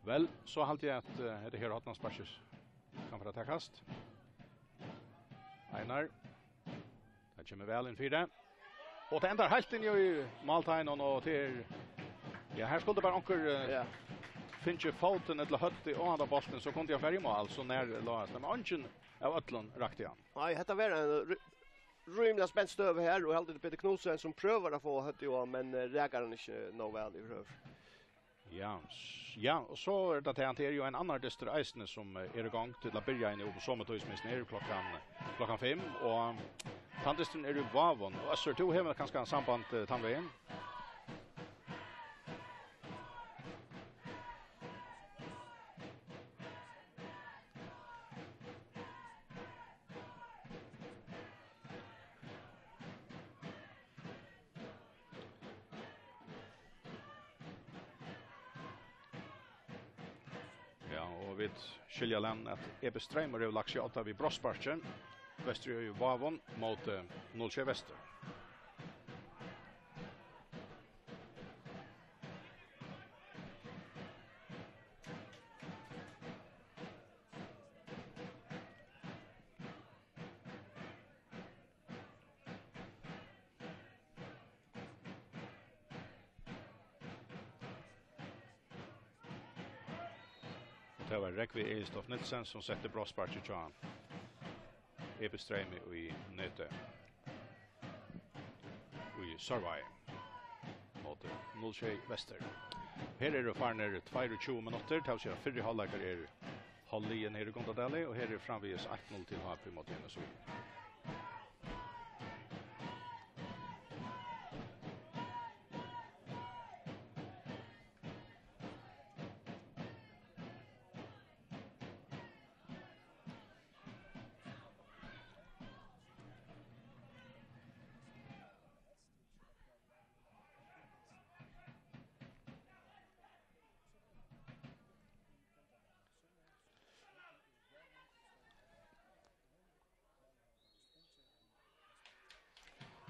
Vel, so haldi eg at, eh, hetta her hornasparkið kann fara at takast. Einar. Tað kemur væl inn fyri. Og tað endar heilt inn í málteigin, og tað er, ja, her skuldi bara onkur, eh, Ja. fingið fótin ella høvdið á handa bóltin, so kundi hann farið í mál, so nær láast. Men eingin av øllum rakti hann. Nei, hetta var ein rí-, rímiliga spent støða her, og heldur Petur Knudsen sum prøvar at fáa høvdið á, men, eh, rakar hann ikki nóg væl yvirhøvur. Ja, s-, ja, og so er tað, tað er jú ein annar dystur eisini sum, eh, er í gongd til at byrja, eisini um somu tíð sum eisini er klokkan, klokkan fimm, og tann dysturin er í Vágum. Og Øssur, tú hevur kanska samband, eh, tann vegin? Ja, og vit skilja lán at E B Streymur hevur lagt seg á odda við brotssparki vestur í Vágum móti null sjey Vestur. Og tað var Rógvi Egilstoft Nielsen, sum setti brotssparkið hjá E B Streymi í netið í Sørvági móti null sjey Vestur. Her eru farnir tveyogtjúgu minuttir, tað vil siga, fyrri hálvleikur er hálvliðin her í Gundadali, og her er framvegis eitt null til H B móti N S Í.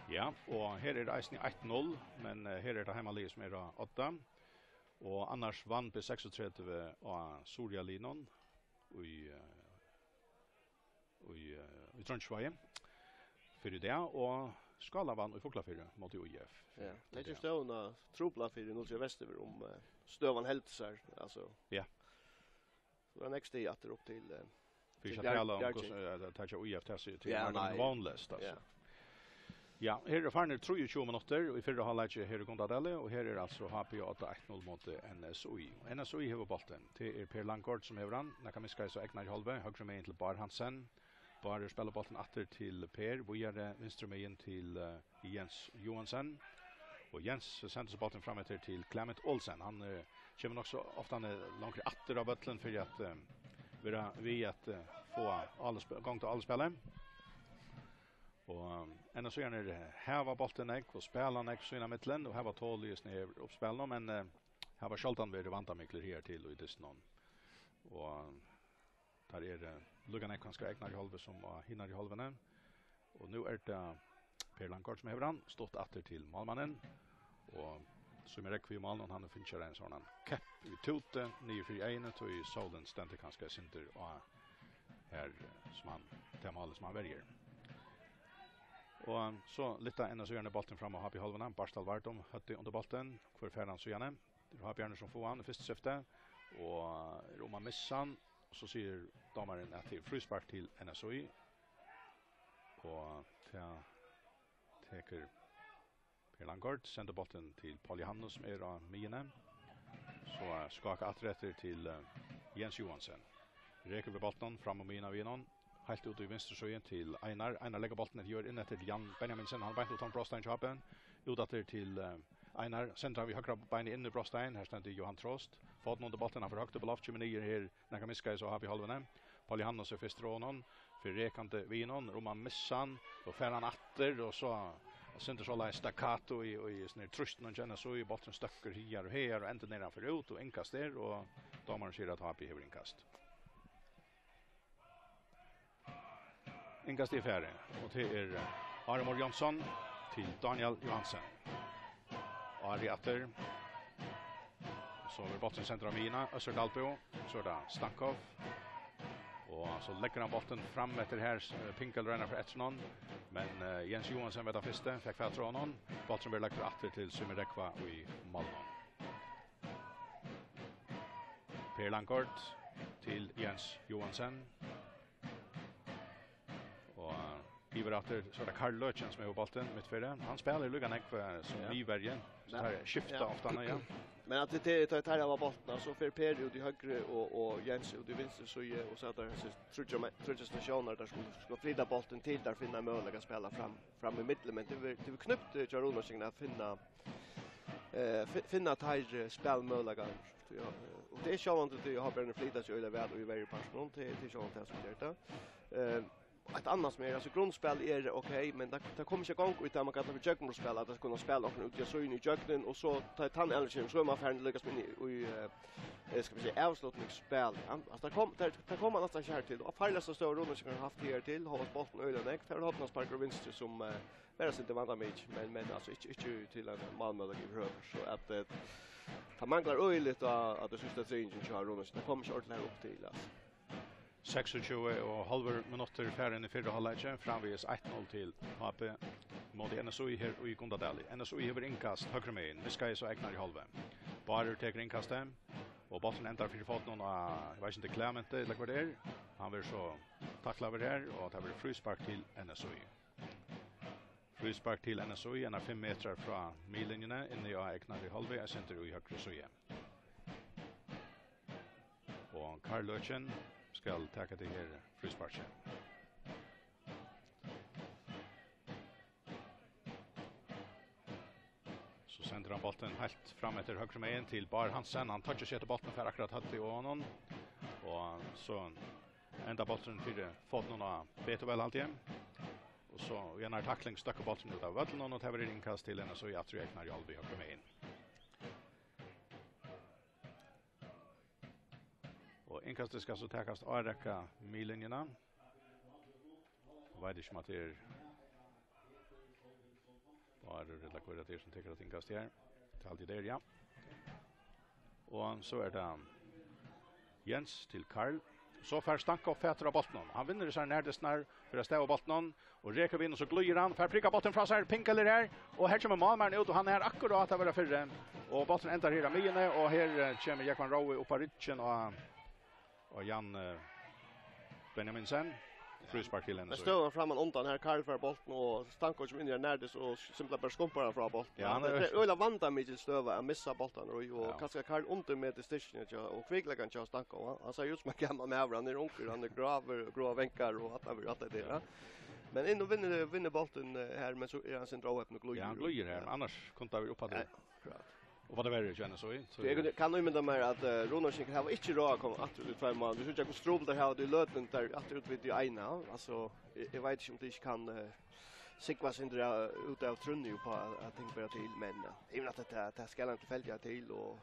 Ja, og her er eisini eitt null, men, eh, her er tað heimaliðið sum er á odda. Og annars vann B seksogtretivu á Suðuroyarliðnum í, eh, í, eh, í Trongisvági fyrr í dag, og Skála vann í Fuglafirði móti ÍF. Ja, tað ger støðuna trupla fyri null trý Vesturfirði um, eh, støðan heldur sær, altso. Ja. So er next day aftur upp til, eh, fyri til ikki at Bjar-, tala um Bjargi. Hvussu, eh, at taka ÍF til seg, til Ja, nakað nei. Vónleyst, altso. Ja. Ja, her eru farnir trýogtjúgu minuttir í fyrra hálvleiki her í Gundadali, og her er altso H B á odda eitt null móti N S Í. N S Í hevur bóltin. Tað er Per Langgaard sum hevur hann. Nakað miðskeiðis á egnari hálvu, høgru megin til Bár Hansen. Bárður spælir bóltin aftur til Per, víðari vinstru megin til, eh, Jens Johansen. Og Jens sendir so bóltin fram eftir til Clement Olsen. Hann, eh, kemur nokk so ofta, eh, longri aftur á vøllin fyri at, eh, vera við at, eh, fáa álagsp-, gongd á álagsspælið. Og, eh, N S Í-arnir, eh, hava bóltin nógv og spæla nógv sín á millum og hava tolið í sniðugt uppspælinum, men, eh, hava sjáldan verið vandamiklir higartil í dystinum. Og teir eru, eh, líka nógv kanska á egnari hálvu sum á hinari hálvuni. Og nú er tað Per Langgaard sum hevur hann, stutt aftur til málmannin. Og Símun Rógvi í málinum, hann hevur fingið ein sovorðnan kepp í túti niður fyri eyguni, tí sólin stendur kanska eitt sindur á her, eh, sum hann, tað málið sum hann verjir. Og so lyfta N S Í-arnir bóltin fram á H B-hálvuna, Bartal Vardum, høvdið undir bóltin, hvør fær hann síðani? Tað eru H B-arnir sum fáa hann í fyrsta skifti, og er um at missa hann, og so sigur dómarin at tað er fríspark til N S Í, og tað tekur Per Langgaard, sendir bóltin til Paul Johannes, sum er á miðjuni. So er skákað aftur eftir til, eh, Jens Johansen. Rekur við bóltinum fram um miðjuna við honum. Heilt út í vinstru síðu til Einar. Einar leggur bóltin eftir, ger inn eftir til Jan Benjaminsen. Hann beint út um brotstein hjá H B. Út aftur til, eh, Einar. Sendir hann við høgra beini inn í brotstein. Her stendur Johan Trost. Fótin undir bóltin, hann fer høgt upp í loft, kemur niður her. Nakað miðskeiðis á H B-hálvuni. Paul Johannes er fyrstur á honum, fer rekandi við honum, um at missa hann, og fær hann aftur, og so eitt sindur soleiðis stakkato í, í, í sovorðnum trýstinum hjá N S Í, bólturin støkkur higar og hagar og endur niðri, hann fer út og innkast er, og dómarin sigur at H B hevur innkast. Innkast er farið, og tað er, eh, Ármór Jónsson til Daniel Johansen. Ári aftur. So verður bólturin sendur á miðjuna. Øssur Dalbø. So er tað Stankov. Og so leggur hann bóltin fram eftir her, eh, Pinkel roynir at fara eftir honum. Men, eh, Jens Johansen var tann fyrsti, fekk fatur á honum. Bólturin verður lagdur aftur til Símun Rógva í málinum. Per Langgaard til Jens Johansen. Og yvir aftur, so er tað Karl Løken sum hevur bóltin mitt fyri. Hann spælir líka nógv, eh, sum Ja. miðverji, so Ja. teir skifta Ja. ofta, ja. Men at tað, tað, tað, teir hava bóltin, so fer Per út í høgru og, og Jens út í vinstru síðu, og so er tað hesir tríggjar me-, tríggjar stasjónar, teir skulu, skulu flyta bóltin til, teir finna møguleika at spæla fram, fram í millum, men tað er, tað er knøpt, eh, hjá Runavíkingum at finna, eh, fi-, finna teir, eh, spælmøguleikarnar. Ja, eh, og tað er sjálvandi, at H B-arnir flyta seg øgiliga væl í verjupartinum, tað, tað er sjálvandi tað sum ger tað. Eh, Eitt annað sum er, altso, grundspæl er ok, men tað, tað kom ikki í gongd í tað, man kallar fyri gjøgnumspæl, at tað kunnu spæla okkum út í síðuna í gjøgnum, og so tá tann endin kemur, so er man farin líka sum inn í, í, eh, eh, skal vi siga, avslutningsspæl. Ja? Altso, tað kom, tað, tað kom man næstan ikki her til. Og farligasta støða Runavíkingar hava havt higartil, hóast bóltin øgiliga nógv, tað er hornaspark úr vinstru sum, eh, var eitt sindur vandamikið, men, men altso ikki, ikki til ein málmøguleika yvirhøvur. So at, eh, tað manglar øgiliga á, á tí síðsta triðingin hjá Runavík. Tað kom ikki ordiliga her upp til, altso. Seksogtjúgu og hálvur minuttur farin í fyrra hálvleiki, framvegis eitt null til H B móti N S Í her í Gundadali. N S Í hevur innkast høgru megin, miðskeiðis á egnari hálvu. Bárður tekur innkastið, og bólturin endar fyri fótunum á, eg veit ikki um tað er Clement ella hvør tað er. Hann verður so taklaður her, og tað verður fríspark til N S Í. Fríspark til N S Í, einar fimm metrar frá miðlinjuni, inni á egnari hálvu, eitt sindur í høgru síðu. Og Karl Løken skal taka tað her frísparkið. So sendir hann bóltin heilt fram eftir høgru megin til Bár Hansen. Hann toyggir seg eftir bóltin, fær akkurát høvdið á honum. Og so endar bólturin fyri fótunum á Betuel, haldi eg. Og so í einari takling støkkur bólturin út av vøllinum, og tað verður innkast til N S Í aftur í egnari hálvu høgru megin. Og innkastið skal so takast árekka miðlinjuna. Eg veit ikki um at tað er Har er ella hvør at tað er sum tekur at tingast her. Tað er altíð der, ja. Og so er tað Jens til Karl. So fær Stanko fatur á bóltinum. Hann vinnur sær nærdystirnar fyri at stava bóltinum og rekur við, og so glíður hann, fær prikað bóltin frá sær, Pinkel er her, og her kemur málmaðurin út, og hann er akkurát at vera fyri. Og bólturin endar her á miðjuni, og her, eh, kemur Jógvan Rói upp á ryggin á, á Jan, eh, Benjaminsen. Fríspark til N S Ø. Men støðan framman undan her, Karl fær bóltin, og Stanko kemur inn í ein nærdyst og simpelthen bara skumpar hann frá bóltin. Ja, hann er... Tað er øgiliga vandamikil støða at missa bóltarnar í, og... Ja. Kanska Karl undirmetir styrkin hjá, og kvikleikan hjá Stanko. Hann, hann sær út sum ein gamal maður, hann er ungur, hann er gráur, gráar vangar og alt, alt tað der, ja. Men inn og vinnur, vinnur bóltin, eh, her, men so er hann sindur óheppin og glíður. Ja, hann glíður her, men annars kundi tað verið upp á tað. Ja, akkurát. Og hvat er verri, kjenner så í? So eg kann, kann ímynda mær at, eh, Runarskinkur hava ikki ráð at koma aftur í tveir mánaðir. Vit síggja, hvussu trupult teir hava tað í løtuni, teir aftur út við tí eina. Altso, eg, eg veit ikki, um tað ikki kann, eh, sigva seg út av trúnni upp á at, at ting bera til, men, eh, eg meini at tað, tað skal hann tilfeldiga til, og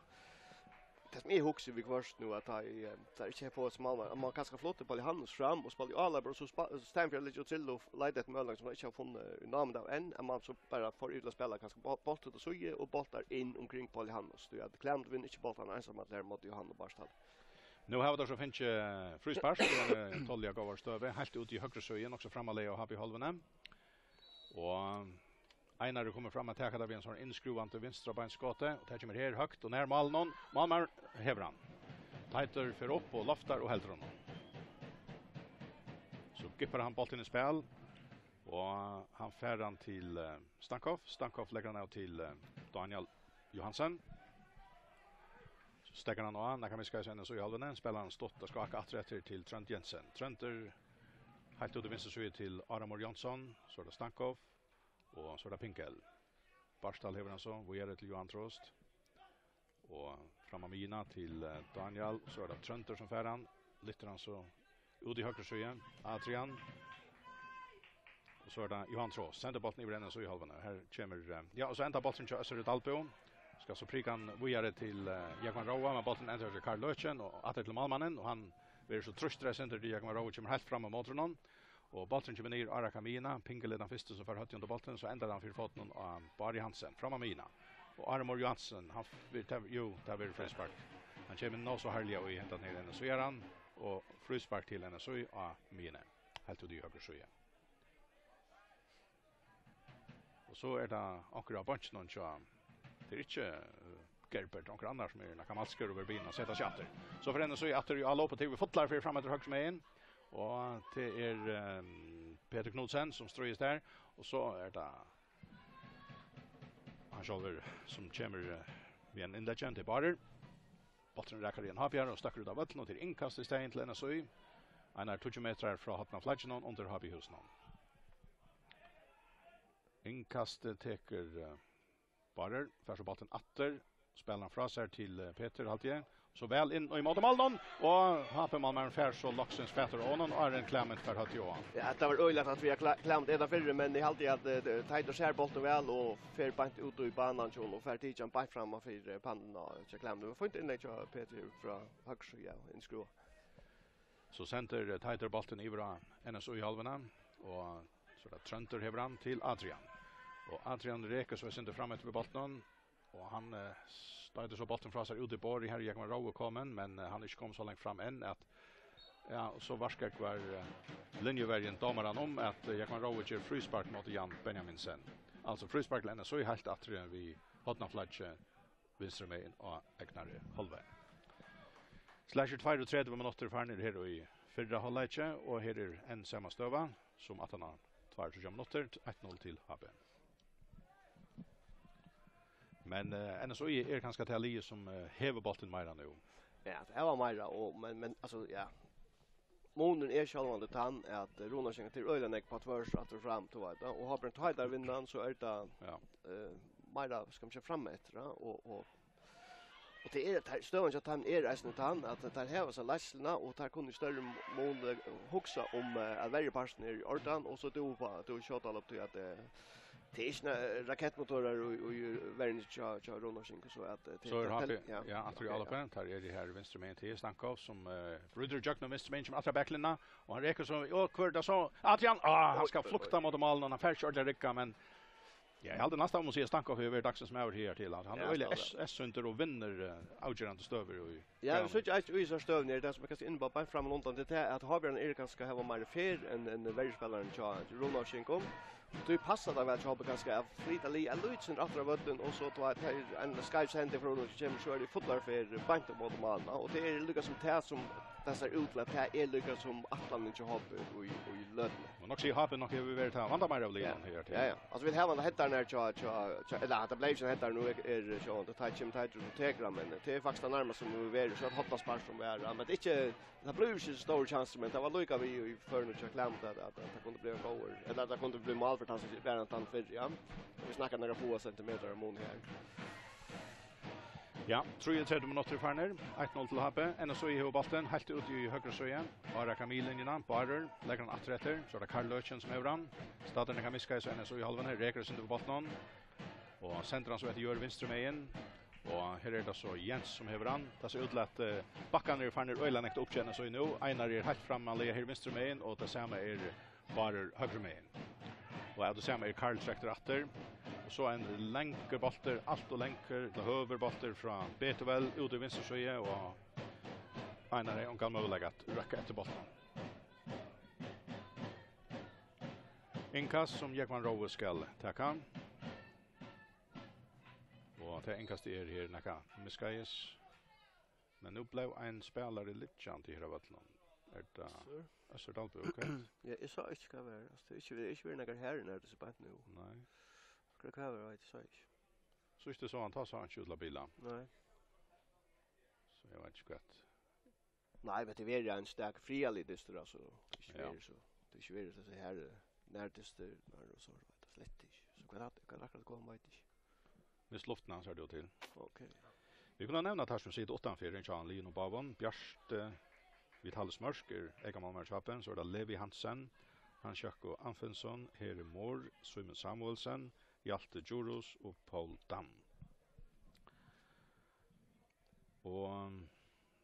tað sum eg hugsi viðhvørt nú, at tá eg, eh, tá eg ikki fái sum alvor, at man kanska flyttar Paul Johannes fram og spælir Ála, bara so spa-, í staðin fyri at leggja út til og leita eftir møguleikum sum man ikki hevur funnið í námunda av enn, at man so bara fær yvir til at spæla kanska bó-, bólt út á síðu og bóltar inn umkring Paul Johannes. Tí at Klæmd vinnur ikki bóltarnar einsamallur móti Jóhann og Bartal. Nú hava teir so fingið fríspark, og, eh, tolliga góðar støðu, heilt út í høgru síðu, nokk so framarlega á H B-hálvuni. Og Einar er komin fram at taka tað við ein sånn innskrúvandi vinstra beinskoti, og tað kemur her høgt og nær málinum. Málmaður hevur hann. Teitur fer upp og loftar og heldur honum. So gippar hann bóltin í spæl, og hann fær hann til, eh, Stankov. Stankov leggur hann av til, eh, Daniel Johansen. So steðgar hann á, nakað miðskeiðis í N S Ø-hálvuni, spælir hann stutt og skákar aftur eftir til Trónd Jensen. Tróndur heilt út í vinstru síðu til Áramor Jónsson, so er tað Stankov, og so er tað Pinkel. Bartal hevur hann so, víðari til Johan Trost. Og fram á miðjuna til, eh, Daniel, so er tað Tróndur sum fær hann. Lyftir hann so út í høgru síðu. Adrian. Og so er tað Johan Trost. Sendir bóltin yvir í N S Ø-hálvuna. Her kemur, eh, ja, og so endar bólturin hjá Øssuri Dalbø. Skal so prika hann víðari til, eh, Jógvan Róa, men bólturin endar hjá Karl Løken og aftur til málmannin, og hann verður so trýstur eitt sindur til Jógvan Róa, kemur heilt fram á móti honum. Og bólturin kemur niður á rakka miðjuna. Pinkel er tann fyrsti sum fær høvdið undir bóltin, so endar hann fyri fótinum á Bárði Hansen, fram á miðjuna. Og Áramor Johansen, hann f-, vil ta-, jú, tað verður fríspark. Hann kemur nóg so harðliga í hendan her N S Ø-aran, og fríspark til N S Ø á miðjuni. Heilt út í høgru síðu. Og so er tað onkur av beinkunum hjá, tað er ikki, eh, Gerbert, onkur annar sum er nakað malskur og verður biðin at seta seg aftur. So fer N S Ø aftur í álop, og tekur við fullar fyri fram eftir høgru megin. Og tað er, ehm, Petur Knudsen sum stríðist har. Og so er tað hann sjálvur sum kemur, eh, við ein innleggi, tað er Bárður. Bólturin rakar í ein hábjar og stekkur út av vøllinum, og tað er innkast í staðin til N S Ø. Einar tíggju metrar frá hornaflagginum undir H B-húsinum. Innkastið tekur, eh, Bárður, fær so bóltin aftur, spælir hann frá sær til, eh, Petur, haldi eg. So væl inn og ímóti málinum, og H B-málmaðurin fær so loksins fatur á honum, áðrenn Klement fær høvdið á hann. Ja, tað var øgiliga, at vit har Kla-, Klement er tað fyrri, men eg haldi at, eh, Teitur sær bóltin væl og fer beint út í banan hjá honum og fær tikið hann beint fram fyri, eh, pannuna hjá Klement. Tað var fínt innlegg hjá Petur frá høgru síðu, ja, innskrúvað. So sendir, eh, Teitur bóltin yvir á N S Ø-hálvuna, og so er tað Tróndur hevur hann til Adrian. Og Adrian rekur so eitt sindur fram eftir við bóltinum, og hann, eh, stoytir so bóltin frá sær út í borðið. Her er Jógvan Rói komin, men, eh, hann er ikki komin so langt fram enn at, ja, og so varðskógvar, eh, linjuverjin dómaran um at, eh, Jógvan Rói ger fríspark móti Jan Benjaminsen. Altso fríspark til N S Ø heilt aftur við hornaflaggi. Vinstru megin á egnari hálvleik. Slasher, tveyogtretivu minuttir farnir her í fyrra hálvleiki, og her er enn sama støða sum aftan á tveir tríggjar minuttir, eitt null til H B. Men, eh, N S Ø er kanska tað liðið sum, eh, hevur bóltin meira nú. Ja, tað var meira, og, men, men, altso, ja. Munurin er sjálvandi tann, at Runarskinkur er øgiliga nógv á tvørs, aftur og fram, tú veit, og H B, tá teir vinna, so er tað, ja, eh, meira, skal man siga, frameftir, ja, og, og, og tað er, tað er, støðan hjá teimum er eisini tann, at teir hava so leiðsluna, og teir kunnu í størri mun, eh, hugsa um, eh, at verjuparturin er í ordan, og so tú upp á, tú skjóta upp til at, eh, tað er ikki na-, rakettmotorar og, og verjing hjá, hjá Runarskinkur, so at, eh, So er tað H B, tel-, ja, ja, aftur í, ok, ja, álopið. Teir eru her vinstru megin til Stankov, sum, eh, brýtur ígjøgnum vinstru megin, kemur aftur á baklinjuna, og hann rekur so, og hvør er tað so? Adrian, ah, hann Oj, skal oj, flukta oj. Móti málinum, hann fær ikki ordiliga rigga, men Ja, eg haldi næstan, man sigur, Stankoff hevur verið dagsins maður her til. Hann er Ja, øgiliga stóra. S-, S-sundur og vinnur, eh, avgerandi støður í Ja, vit Grønum. Síggja eitt í sær støðuni er tað, sum er kanska inn á beint fram undan, til tað, at Havbjørn er kanska hava meira ferð enn, enn verjuspælarin hjá Runavíkingum. Tí passar tað væl hjá H B kanska at flyta lið ein lítið sindur aftur á vøllin, og so tá at her ein skeiv sending frá Runavík kemur, so er tað í fullari ferð beint upp móti málinu, og tað er líka sum tað sum tað sær út til, at tað er líka sum ætlanin hjá H B í, í løtuni. Og nokk sigur H B nokk hevur verið tað vanda meira av liðunum Ja. her til. Ja, ja. Altso, vit hava hendan her hjá, hjá, hjá, ella, tað bleiv ikki hendan, nú er, er, sjálvandi, tað kemur, tað er, tekur hann, men tað er faktiskt tað nærmasta sum hevur verið, so eitt hornaspark sum er, ja, men tað er ikki, tað blívur ikki so stór kjansur, men tað var líka við í førinum hjá Klæmut, at, at, at tað kundi blivið ein góður, ella at tað kundi blivið mál fyri tann sum var hann tann fyrr, ja. Vit snakka nakrar fáar sentimetrar um mun her. Ja, trýogtretivu minuttir farnir. Eitt null til H B. N S Í hevur bóltin heilt út í høgru síðu. Ára Kamillinjuna, Bárður, leggur hann aftur eftir. So er tað Karl Løken sum hevur hann. Staðarnir kann miska í so N S Í hálvuni, rekur eitt sindur við bóltinum. Og sendir hann so eftir Jørð vinstru megin. Og her er tað so Jens sum hevur hann. Tað sær út til at, eh, bakkarnir eru farnir øgiliga nógv upp hjá N S Í nú. Einar er heilt frammanliga her vinstru megin, og tað sama er Bárður høgru megin. Og av tí sama er Karl trektur aftur. Og so ein langur bóltur, alt ov langur, ella høgur bóltur frá Betuel út í vinstru síðu, og Einar hevði ongan møguleika at røkka eftir bóltinum. Innkast sum Jógvan Rói skal taka. Og tað innkastið er her nakað miðskeiðis. Men nú bleiv ein spælari liggjandi her á vøllinum. Er tað Øssur? Øssur Dalbø, ok. Ja, eg sá ikki hvat var. Altso, tað er ikki, tað er ikki verið nakar her í Nærðist beint nú. Nei. Akkurát hvat var, veit eg, sá eg ikki. Síðst eg sá hann, tá sá hann ikki út til at bila. Nei. So eg veit ikki hvat. Nei, men tað er verið ein stak friðarligur dystur, altso. Tað er ikki Ja. verið so. Tað er ikki verið so her, eh, nærdystur, men og so, veit eg, slett ikki. So hvat er, hvat er akkurát komið, veit eg ikki. Mist luftina, sær tú til. Ok. Vit kunnu nevna teir sum sita uttanfyri, hjá liðunum báðum. Bjarti Vitalis Mørk er eykamálmaður hjá H B, so er tað Levi Hansen, Hans Jakob Anfinsen, Heri Mohr, Símun Samuelsen, Hjalte Djurhuus og Poul Dam. Og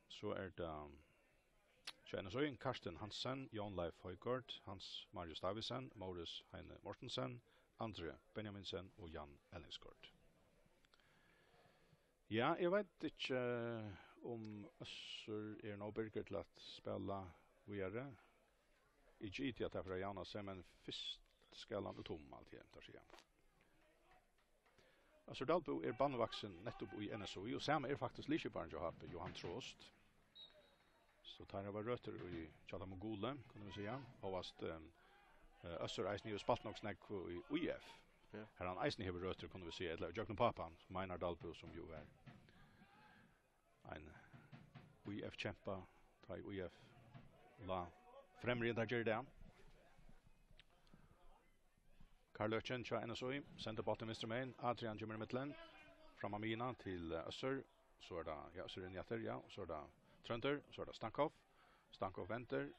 so er tað hjá N S Í, Karsten Hansen, Jón Leif Højgaard, Hans Marius Davidsen, Moritz Heine Mortensen, André Benjaminsen og Jan Ellingsgaard. Ja, eg veit ikki, eh, um Øssur er nóg birgur til at spæla víðari. Eg giti at tað fer at javna seg, men fyrst skal hann út um alt her, tað siga. Øssur Dalbø er bandvaksin nettupp í N S Í, og sama er faktiskt liðskiparin hjá H B, Johan Trost. So teir hava røtur í, hjá teimum gulu, kunnu vit siga. Hóast, ehm, eh, Øssur eisini hevur spælt nokk snakk í Í F. Ja. Har hann eisini hevur røtur, kunnu vit siga, ella gjøgnum pápan, Meinar Dalbø, sum jú er ein Í F-kjempa, tá ið Í F lá fremri enn tað ger í dag. Karl Løken hjá N S Í, sendir bóltin vinstru megin, Adrian kemur í millum, fram á miðjuna til, eh, Øssur, so er tað, ja, Øssur inn í aftur, ja, og so er tað Tróndur, og so er tað Stankoff, Stankoff vendir,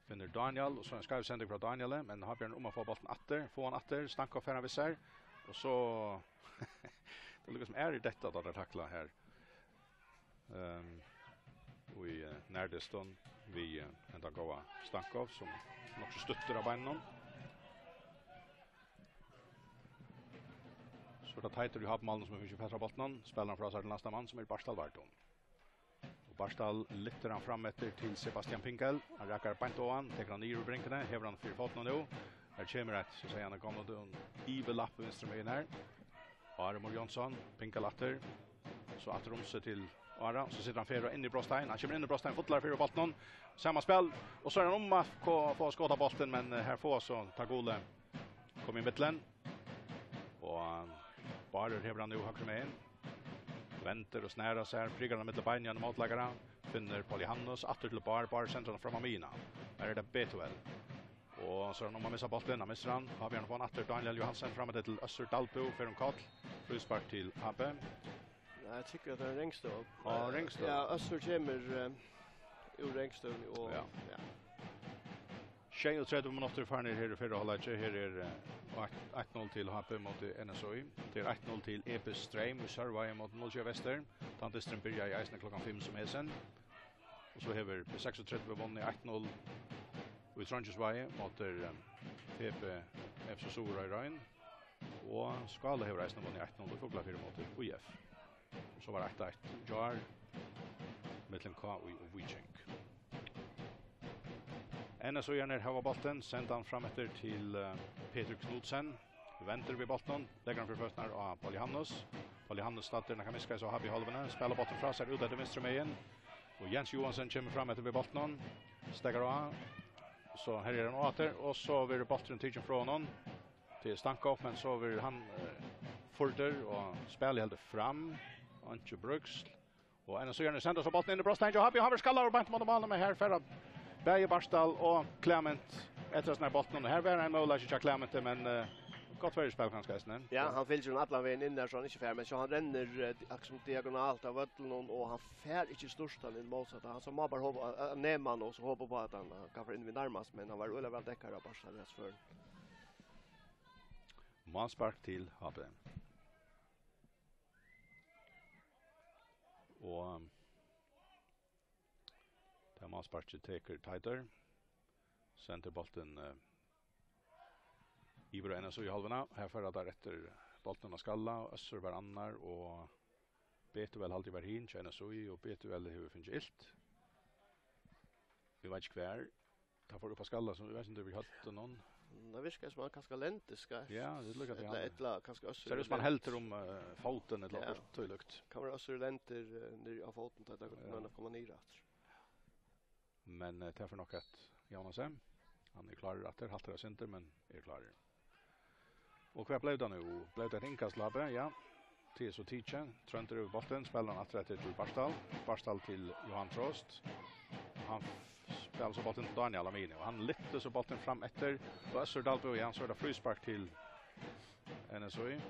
finnur Daniel, og so ein skeiv sending frá Danieli, men Havbjørn um at fáa bóltin aftur, fáa hann aftur, Stankoff fer hann við sær, og so, tað er líka sum er í detta, tá teir takla her. Ehm, í, eh, nærdystum við, eh, hendan góða Stankoff, sum nokk so stuttur av beinunum. So er tað Teitur í hálvmálinum, sum hevur fingið fatur á bóltinum, spælir hann frá sær til næsta mann, sum er Bartal Vardum. Og Bartal lyftir hann fram eftir til Sebastian Pinkel. Hann rakar beint á hann, tekur hann niður úr bringuni, hevur hann fyri fótin nú. Her kemur eitt, so siga, hann er komin út um yvirlapp vinstru megin her. Ari Mór Jónsson, Pinkel aftur. So aftur um seg til Ara, so setur hann ferð inn í brotstein. Hann kemur inn í brotstein, fullar fyri bóltinum. Sama spæl, og so er hann um at ko-, fáa skot á bóltin, men, eh, her fáa so tað gula koma í millum. Og, eh, Bárður hevur hann nú høgru megin. Vendir og snærar sær, prikar hann millum beinini á mótleikara. Finnur Paul Johannes, aftur til Bár, Bár sendir hann fram á miðjuna. Her er tað Betuel. Og so er hann um at missa bóltin, hann missir hann. Havbjørn fær hann aftur, Daniel Johansen fram eftir til Øssur Dalbø, fer um koll. Fríspark til H B. Ja, eg tykki at tað er Rangstøð. Ja, Rangstøð. Ja, Øssur kemur, eh, úr Rangstøðuni og, Ja. ja. Sjeyogtretivu minuttir farnir her í fyrra hálvleiki. Her er, eh, eitt, eitt null til H B móti N S Í. Tað er eitt null til E B Streym í Sørvági móti null sjey Vestur. Tann dysturin byrjaði eisini klokkan fimm sum hesin. Og so hevur B seksogtretivu vunnið eitt null í Trongisvági móti, eh, P B F C Suðuroy Royn. Og Skáli hevur eisini vunnið eitt null í Fuglafirði móti Í F. Og so var eitt eitt í gjár millum K Í og Víking. N S Í-arnir hava bóltin, senda hann fram eftir til, eh, Petur Knudsen. Vendur við bóltinum, leggur hann fyri føturnar á Paul Johannes. Paul Johannes staddur nakað miskaði so H B í hálvuni, spælir bóltin frá sær út eftir vinstru megin. Og Jens Johansen kemur fram eftir við bóltinum, steðgar á. So her er hann aftur, og so verður bólturin tikin frá honum. Til Stankoff, men so verður hann, eh, furdur og spælið heldur fram. Einki brøksl. Og N S Í-arnir senda so bóltin inn í brotsteigin hjá H B, og hann verður skallaður beint móti málinum, men her fær hann bæði Bartal og Clement eftir at snara bóltinum. Og her var ein møguleiki hjá Clementi, men, eh, gott fyrispæl kanska eisini. Ja, hann fylgir honum allan vegin inn har, so hann ikki fær, men so hann rennur, eh, akkurát sum diagonalt av vøllinum, og hann fær ikki stýrt hann inn mótsatt. Hann so má bara hopa, eh, eh, nema hann og so hopa upp á at hann, eh, kann fara inn við nærmast, men hann var øgiliga væl dekkaður av Bartal í hesi føri. Málspark til H B. Og tað málsparkið tekur Teitur. Sendir bóltin, eh, yvir á N S Í-hálvuna. Her fara teir eftir bóltinum á skalla. Øssur var annar og Betuel haldi eg var hin hjá N S Í, og Betuel hevur fingið ilt. Eg veit ikki hvar. Tað fór upp á skalla, so eg veit ikki um tað er við høvdinum. Mm, tað virkar sum hann kanska lendir skeivt. Ja, tað er líka til ella, hann. Ella kanska Øssur. Sær út sum hann lendir. Heldur um, eh, fótin ella okkurt tílíkt. Kann vera Øssur lendir, eh, niður á fótin, tá tað Ja. Kann koma niður aftur. Men, eh, tað fer nokk at javna seg. Hann er klárur aftur, haltar eitt sindur, men er klárur. Og hvat bleiv tað nú? Bleiv tað eitt innkast til H B? Ja. Tað er so tikið. Tróndur yvir bóltin, spælir hann aftur eftir til Bartal. Bartal til Johan Trost. Hann f-, spælir so bóltin til Daniel Amini, og hann lyftir so bóltin fram eftir. Og Øssur Dalbø, ja, so er tað fríspark til N S Í.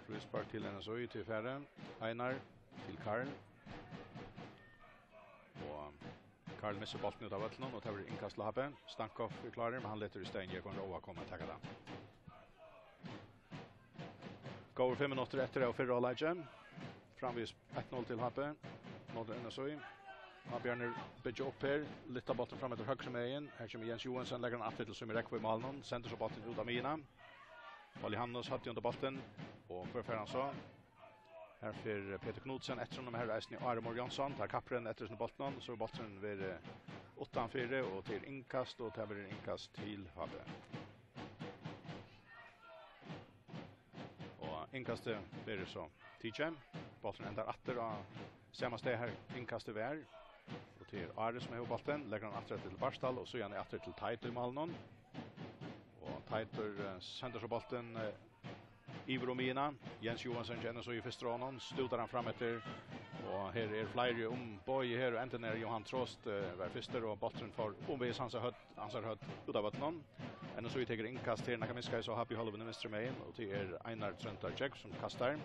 Fríspark til N S Í, til Færø. Einar til Karl. Og Karl missir bóltin út av vøllinum, og tað verður innkast til H B. Stankoff er klárur, men hann letur í staðin Jógvan Róa koma at taka tað. Góðir fimm minuttir eftir av fyrra hálvleiki. Framvegis eitt null til H B. Móti N S Í. H B-arnir byggja upp her. Lyfta bóltin fram eftir høgru megin. Her kemur Jens Joensen, leggur hann aftur til Summi Rekve í málinum. Sendir so bóltin út á miðjuna. Paul Johannes hevur undir bóltin. Og hvør fær hann so? Her fer Petur Knudsen eftir honum, her er eisini Ari Mór Jónsson, teir kapprenna eftir hesum bóltinum, so er bólturin verið uttanfyri, og tað er innkast, og tað verður innkast til H B. Og innkastið verður so tikið, bólturin endar aftur á sama stað har innkastið var, og tað er Ari sum hevur bóltin, leggur hann aftur til Bartal, og síðani aftur til Teitur í málinum. Og Teitur, eh, sendir so bóltin, eh, yvir um miðjuna. Jens Joensen kennir so í fyrstu honum, stútar hann fram eftir. Og her er fleiri um boðið her, og endin er Jóhan Trost, eh, var fyrstur, og bólturin fór umvegis hansara høvd, hansara høvd út av vøllinum. N S Í tekur innkast her, nakað miskaði so H B í hálvuni vinstru megin, og tað er Einar Tróndur Kjøk sum kastar.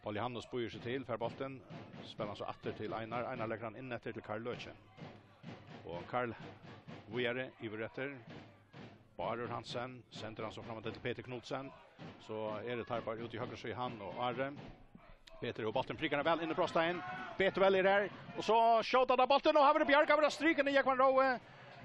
Paul Johannes býður seg til, fær bóltin, spælir hann so aftur til Einar. Einar leggur hann inn eftir til Karl Løken. Og Karl víðari yvir eftir. Bárður Hansen sendir hann so fram til Petur Knudsen. So eru teir báðir úti í høgru síðu, hann og Ari. Petur og bólturin, prikar hann væl inn í brotsteigin. Betuel er har. Og so skjóta teir bóltin, og hann verður bjargaður av strikuni, Jógvan Róe.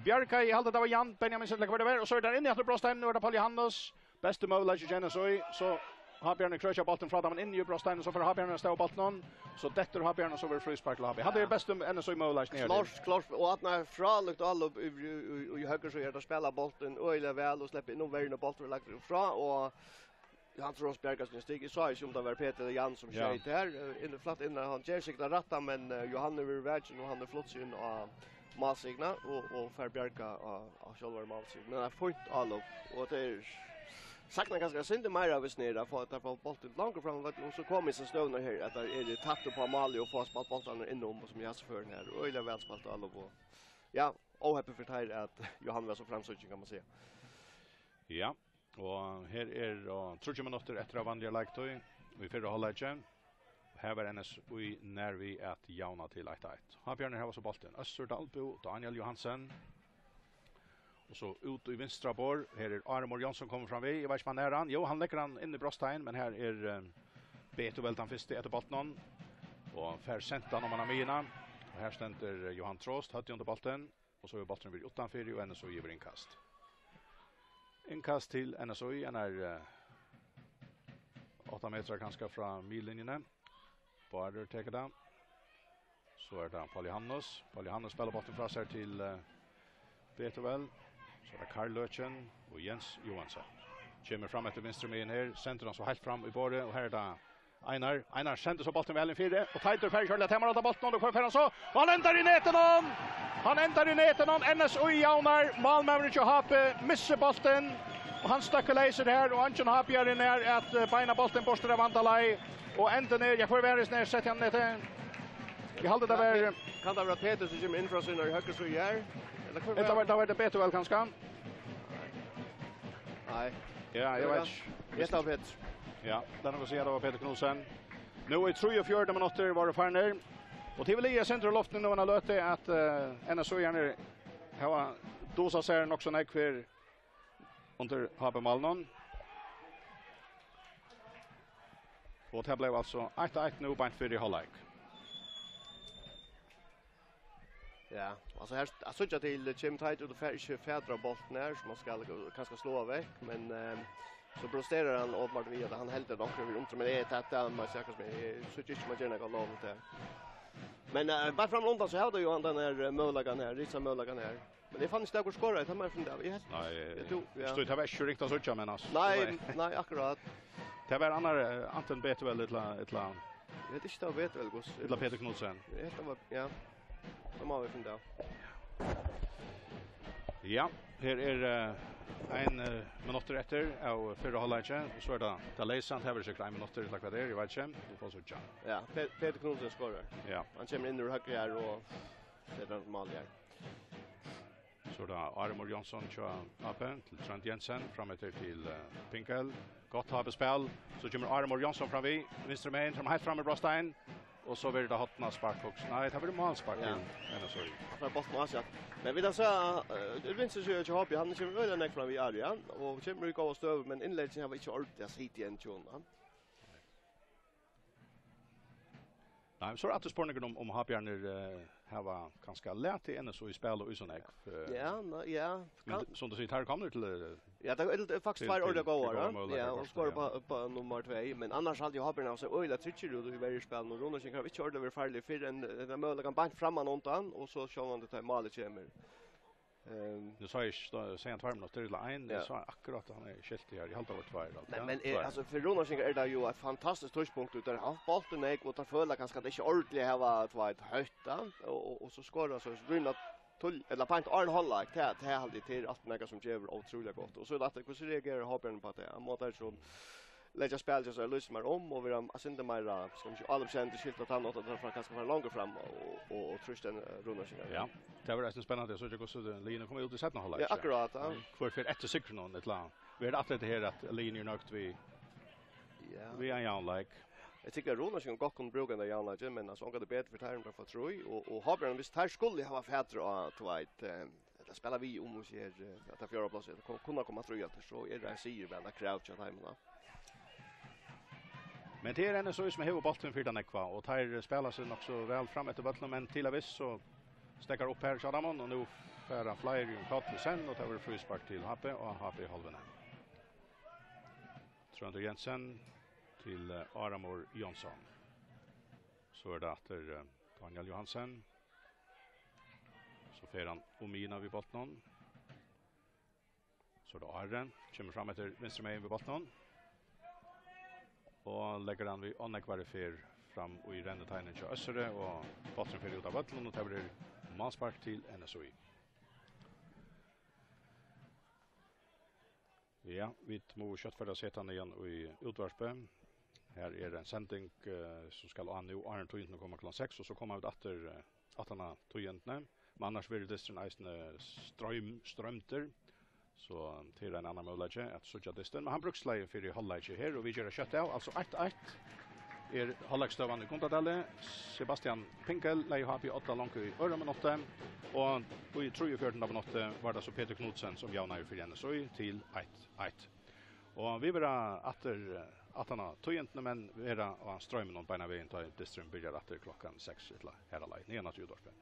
Bjargaði, eg haldi, tað var Jan Benjaminsen, ella hvat tað var. Og so er tað inn í aftur brotsteigin, nú er tað Paul Johannes. Besti møguleiki hjá N S Í, so H B-arnir krøkja bóltin frá teimum inn í brotsteigin, so fer H B-arnir av stað við bóltinum, so dettur H B-arnir, so verður fríspark til H B. Hatta er bestu N S Í-møguleikin her. Klárt, klárt, og Arnar, frálíkt álop í, í, í, í høgru síðu, har teir spæla bóltin øgiliga væl og sleppa inn um verjuna, bólturin verður lagdur frá, og Jóhan Trost bjargar sínum stig. Eg sá ikki, um tað var Petur ella Jan, sum Ja. skeyt her, eh, inn, flatt inn, hann ger sikkurt tað rætta, men, eh, Jóhan er verið vakin, og hann er flutt seg inn á málsíðuna og, og fær bjargað á, á sjálvari málsíðuni. Men tað er fínt álop, og tað er saknar kanska eitt sindur meira, viss nær at fáa, at fáa bóltin longur fram á vøllin, og so koma hesar støðurnar her, at teir eru tætt upp á málið og fáa spælt bóltarnar inn um, og sum eg har fyrr her, øgiliga væl spælt álop, og ja, óheppið fyri teir, at Jóhan var so framsíkin, kann man siga. Ja, og her er, og, tríggjar minuttir eftir av vanligari leiktíð í fyrra hálvleiki. Her var N S Í nær við at javna til eitt eitt. H B-arnir hava so bóltin. Øssur Dalbø, Daniel Johansen. Og so út í vinstra borð. Her er Ari Mór Jónsson komin fram við. Eg veit ikki, um hann nær hann. Jú, hann leggur hann inn í brotsteigin, men her er, eh, Betuel tann fyrsti eftir bóltinum. Og fær sent hann oman á miðjuna. Og her stendur, eh, Jóhan Trost, høvdið undir bóltin. Og so er bólturin verið uttanfyri, og N S Í gevur innkast. Innkast til N S Í, hann er, eh, átta metrar kanska frá miðlinjuni. Bárður tekur tað. So er tað Paul Johannes. Paul Johannes spælir bóltin frá sær til, eh, Betuel. So er tað Karl Løken og Jens Johansen. Kemur fram eftir vinstru megin her, sendir hann so heilt fram í borðið, og her er tað Einar. Einar sendir so bóltin væl inn fyri, og Teitur fær ikki ordiliga tamarhald á bóltin, og hvar fær hann so? Og hann endar í netinum! Hann endar í netinum, N S Í javnar, málmaðurin hjá H B missir bóltin, og hann støkkur leysur her, og eingin H B-ari nær at, eh, beina bóltin burtur av Andalai, og endin er, ja, hvør var hesin her, setti hann netið? Eg haldi, tað var Kann tað vera Petur sum kemur inn frá síni høgru síðu her? Ella hvør Ella var var, tað var tað Betuel kanska? Nei. Ja, eg Ella veit ikki. Eg tar Petur. Ja, tað er nokk at siga, tað var Petur Knudsen. Nú í trýogfjøruti minuttir vóru farnir. Og tað vil liggja eitt sindur í luftini nú eina løtu at, eh, N S Í-arnir hava dusað sær nokk so nógv her undir H B-málunum. Og tað bleiv altso eitt eitt nú beint fyri hálvleik. Ja, altso her, at síggja til, Kim Teitur, tú fær ikki fatur á bóltin her, sum hann skal kanska sláa vekk, men, eh, so protesterar hann openbart við, at hann heldur nokk við undir, men er tað, tað, man sigur, kanska, eg síggi ikki, man ger nakað lovligt her. Men, eh, bara fram undan, so hevur tú jo hann, den her, eh, møguleikan her, risa møguleikan her. Men eg fann ikki, at hann skoraði, tað má eg finna av. Eg helt Nei, Eg trúr, ja. Støði, tað var ikki ringt at síggja, men, altso, Nei, nei. nei, akkurát. Tað var annar, eh, antin Betuel ella, ella Eg helt ikki, tað var Betuel, Gus. Ella Petur Knudsen. Eg helt, tað var, ja. Tað má vit finna av. Ja, her er, eh, ein, eh, minuttur eftir av fyrra hálvleiki. Og so er tað, tað leysa, tað verður sikkurt ein minuttur, ella hvat tað er, eg veit ikki. Vit fáa síggja. Ja, Pe-, Petur Knudsen skorar. Ja. Hann kemur inn úr høgru her og setir hann til mál her. So er tað Áremur Jónsson hjá H B til Trónd Jensen, fram eftir til, eh, Pinkel. Gott H B-spæl. So kemur Áremur Jónsson fram við, vinstru megin, kemur heilt fram í brotstein. Og so verður tað hornaspark, hugsi. Nei, tað verður málspark Ja. til N S Í. Hann fær bóltin á seg. Men vit hava sæð, eh, vinstru síða hjá H B, hann kemur øgiliga nógv fram við ári, ja, og kemur í góða støðu, men innleggini hava ikki ordiliga sitið enn hjá honum. Nei, men so er aftur spurningurin um, um H B-arnir, eh, hava kanska latið N S Í spæla í so nógv, eh, Ja, nei, ja. men Kann sum tú sigur, teir eru komnir til, eh, Ja, tað er, tað er faktiskt Til, tveir til, ordiliga til góðar, góðar ja. møguleikar Ja, og kortini, skora ja. upp á, upp á nummar tvey, men annars haldi eg H B-arnir hava sett øgiliga tryggir út í verjuspælinum, og Runavíkingar hava ikki ordiliga verið farligir fyrr enn, eh, tann møguleikan beint framman undan, og so sjálvandi tá málið kemur. Ehm. Nú sá eg ikki, sá, sá hann tveir minuttir til ein, Ja. eg sá akkurát at hann er skilti her, eg haldi tað var tveir, Men, ja, men er, tveir. Altso, fyri Runavíkingar er tað jo eitt fantastiskt tíðspunkt, og teir hava havt bóltin nógv, og teir føla kanska at teir ikki ordiliga hava, tú veit, høgt, ja, og, og, og so skora, so rúmliga tíðliga, ella beint áðrenn hálvleik, tað, tað haldi eg, tað er alt nakað sum gevur ótrúliga gott. Og so er tað, hvussu reagerar H B-arnir á tað? Á móti teir sum leggja spælið hjá sær, lýsa meir um og vera eitt sindur meira, skal man siga, álopskendir, skilta tann átt, at teir fara kanska fara longur fram og, og, og trýsta, eh, Runavíkingar. Ja, tað verður eisini spennandi at síggja, hvussu liðini koma út í seinna hálvleik. Ja, akkurát, ja. Mm, hvør fer eftir sigrinum, ella verður tað aftur hetta her, at liðini eru nøgd við, Ja. við ein javnleik? Eg tykki, at Runavíkingar gott kunnu brúka henda javnleikin, men, altso, ongantíð betri fyri teir, um teir fáa trý, og, og H B-arnir, viss teir skulu hava fatur á, tú veit, eh, ella spæla við um, hon sigur, eh, at tað fjórða plássið, ella ko-, kunna koma aftur í aftur, so er ein sigur væl at kravd hjá teimum, ja. Men tað er N S Í sum hevur bóltin fyri tað nógva, og teir spæla seg nokk so væl fram eftir vøllinum, men til av vist so steðgar upp her hjá teimum, og nú fara fleiri um koll í senn, og tað verður fríspark til H B og H B-hálvuni. Tróndur Jensen til, eh, Áramor Jónsson. So er tað aftur, eh, Daniel Johansen. So fer hann um miðjuna við bóltinum. So er tað Ari, kemur fram eftir vinstru megin við bóltinum. Og leggur hann við ov nógvari ferð fram í renniteignið hjá Øssuri, og bólturin fer út av vøllinum, og tað verður málspark til N S Í. Ja, vit mugu skjótt fara at seta hann ígjøgnum í útvarpið. Her er ein sending, eh, sum skal á nú, áðrenn tíðindini koma klokkan seks, og so koma vit aftur, eh, aftan á tíðindini. Men annars verður dysturin eisini stroym-, stroymdur, so tað er ein annar møguleiki at síggja dystin. Men hann brúkst lagið fyri hálvleiki her, og vit gera skjótt av, altso eitt eitt. Er hálvleiksstøðan í Gundadali. Sebastian Pinkel legði H B á odda longu í øðrum minutti, og í trýogfjøruti minutti var tað so Petur Knudsen, sum javnaði fyri N S Í til eitt eitt. Og vit verða aftur, eh, aftan á tíðindini, men verða á stroyminum beinan vegin, tá ið dysturin byrjar aftur klokkan seks, ella har á leið, niðan aftur í útvarpið.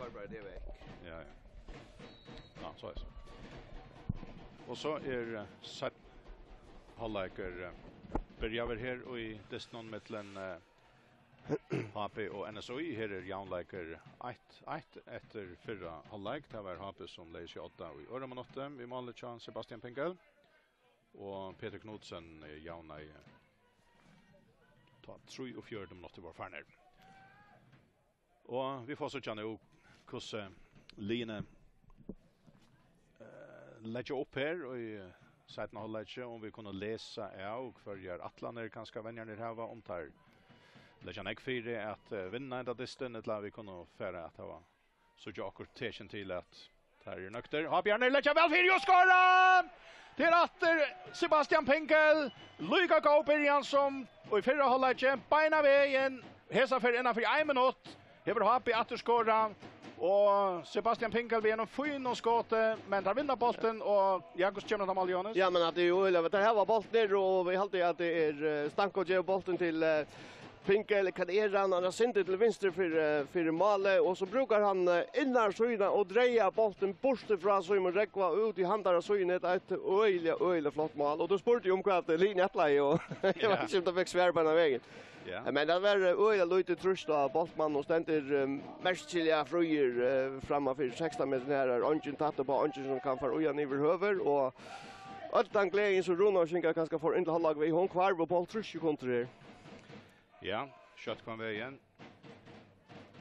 Arbeiðið er vekk. Ja, ja. Ja, so er det. Og so er, eh, seinni hálvleikur, eh, byrjaður her í dystinum millum, eh, H B og N S Í. Her er javnleikur eitt eitt eftir fyrra hálvleik. Tað var H B, sum legði seg á odda í øðrum minutti við máli hjá Sebastian Pinkel. Og Peter Knudsen, eh, javnaði tá trýogfjøruti minuttir vóru farnir. Og vit fáa síggja nú, hvussu liðini, eh, leggja upp her í seinna hálvleiki, um vit kunnu lesa av, hvørjar ætlanir kanska venjarnir hava, um teir leggja nógv fyri at, eh, vinna henda dystin, ella vit kunnu fara at hava, síggja okkurt tekin til at teir eru nøgdir. H B-arnir leggja væl fyri og skora! Tað er aftur Sebastian Pinkel. Líka góð byrjan sum í fyrra hálvleiki. Beinanvegin. Hesa ferð innan fyri ein minutt. Hevur H B aftur skorað. Og Sebastian Pinkel við einum fínum skoti, men teir vinna bóltin, og ja, hvussu kemur hetta mál, Jóhannes? Ja, men at tað er jo, eller, teir hava bóltin her, og vit halda at tað er, eh, Stanko gevur bóltin til, eh, Pinkel, hvat er hann? Hann er sindur til vinstru fyri, eh, fyri málið, og so brúkar hann, eh, innarsíðuna og dreiar bóltin burtur frá Símun Rógva og út í handaru síðuna. Hetta er eitt øgiliga, øgiliga flott mál, og tú spurdi um hvat, eh, liðini ætlaðu, og eg veit ikki um tað fekk svar beinanvegin. Ja. Men tað var, eh, øgiliga lítið trýst á bóltmannin og stendur, eh, merkiliga fríur, eh, framman fyri sekstan metrar. Her er eingin tætt uppá, eingin sum kann fara í hann yvirhøvur, og øll tann gleðin sum Runavíkingar kanska fóru inn til hálvleik við, hon hvarv upp á hálvtrýss sekundir her. Ja, skjótt kom vegin.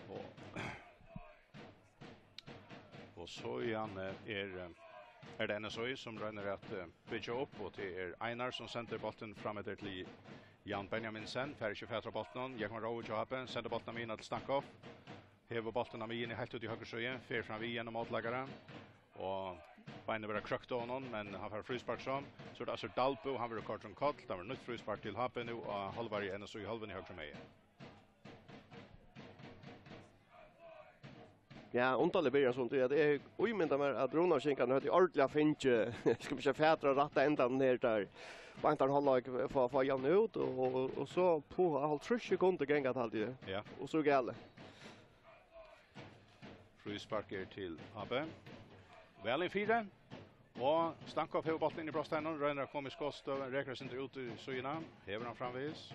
Og, og so er hann, eh, er, eh, er tað N S Í, sum roynir at, eh, byggja upp, og tað er Einar, sum sendir bóltin fram eftir til Jan Benjaminsen, fær ikki fatur á bóltinum. Jógvan Rói hjá H B, sendir bóltin á miðjuna til Stanko. Hevur bóltin á miðjuni heilt út í høgru síðu, fer fram við ígjøgnum mótleikara. Og beinini verða krøkt av honum, men hann fær fríspark so. So er tað Øssur Dalbø, hann verður koyrdur um koll. Tað verður nýtt fríspark til H B nú á hálvari N S Í hálvuni høgru megin. Ja, undarlig byrjan, sum tí at eg ímynda mær, at Runavíkingarnir høvdu ordiliga fingið, skal vi siga, fatur á rætta endanum her, tá beinanvegin hálvleik fá, fá javna út, og, og, og so, puha, hálvtrýss sekundir ganga, haldi eg. Ja. Og so galið. Fríspark er til H B. Væl inn fyri. Og Stanko hevur bóltin inn í brotsteiginum, roynir at koma í skotstøðu, rekur eitt sindur út í síðuna, hevur hann framvegis.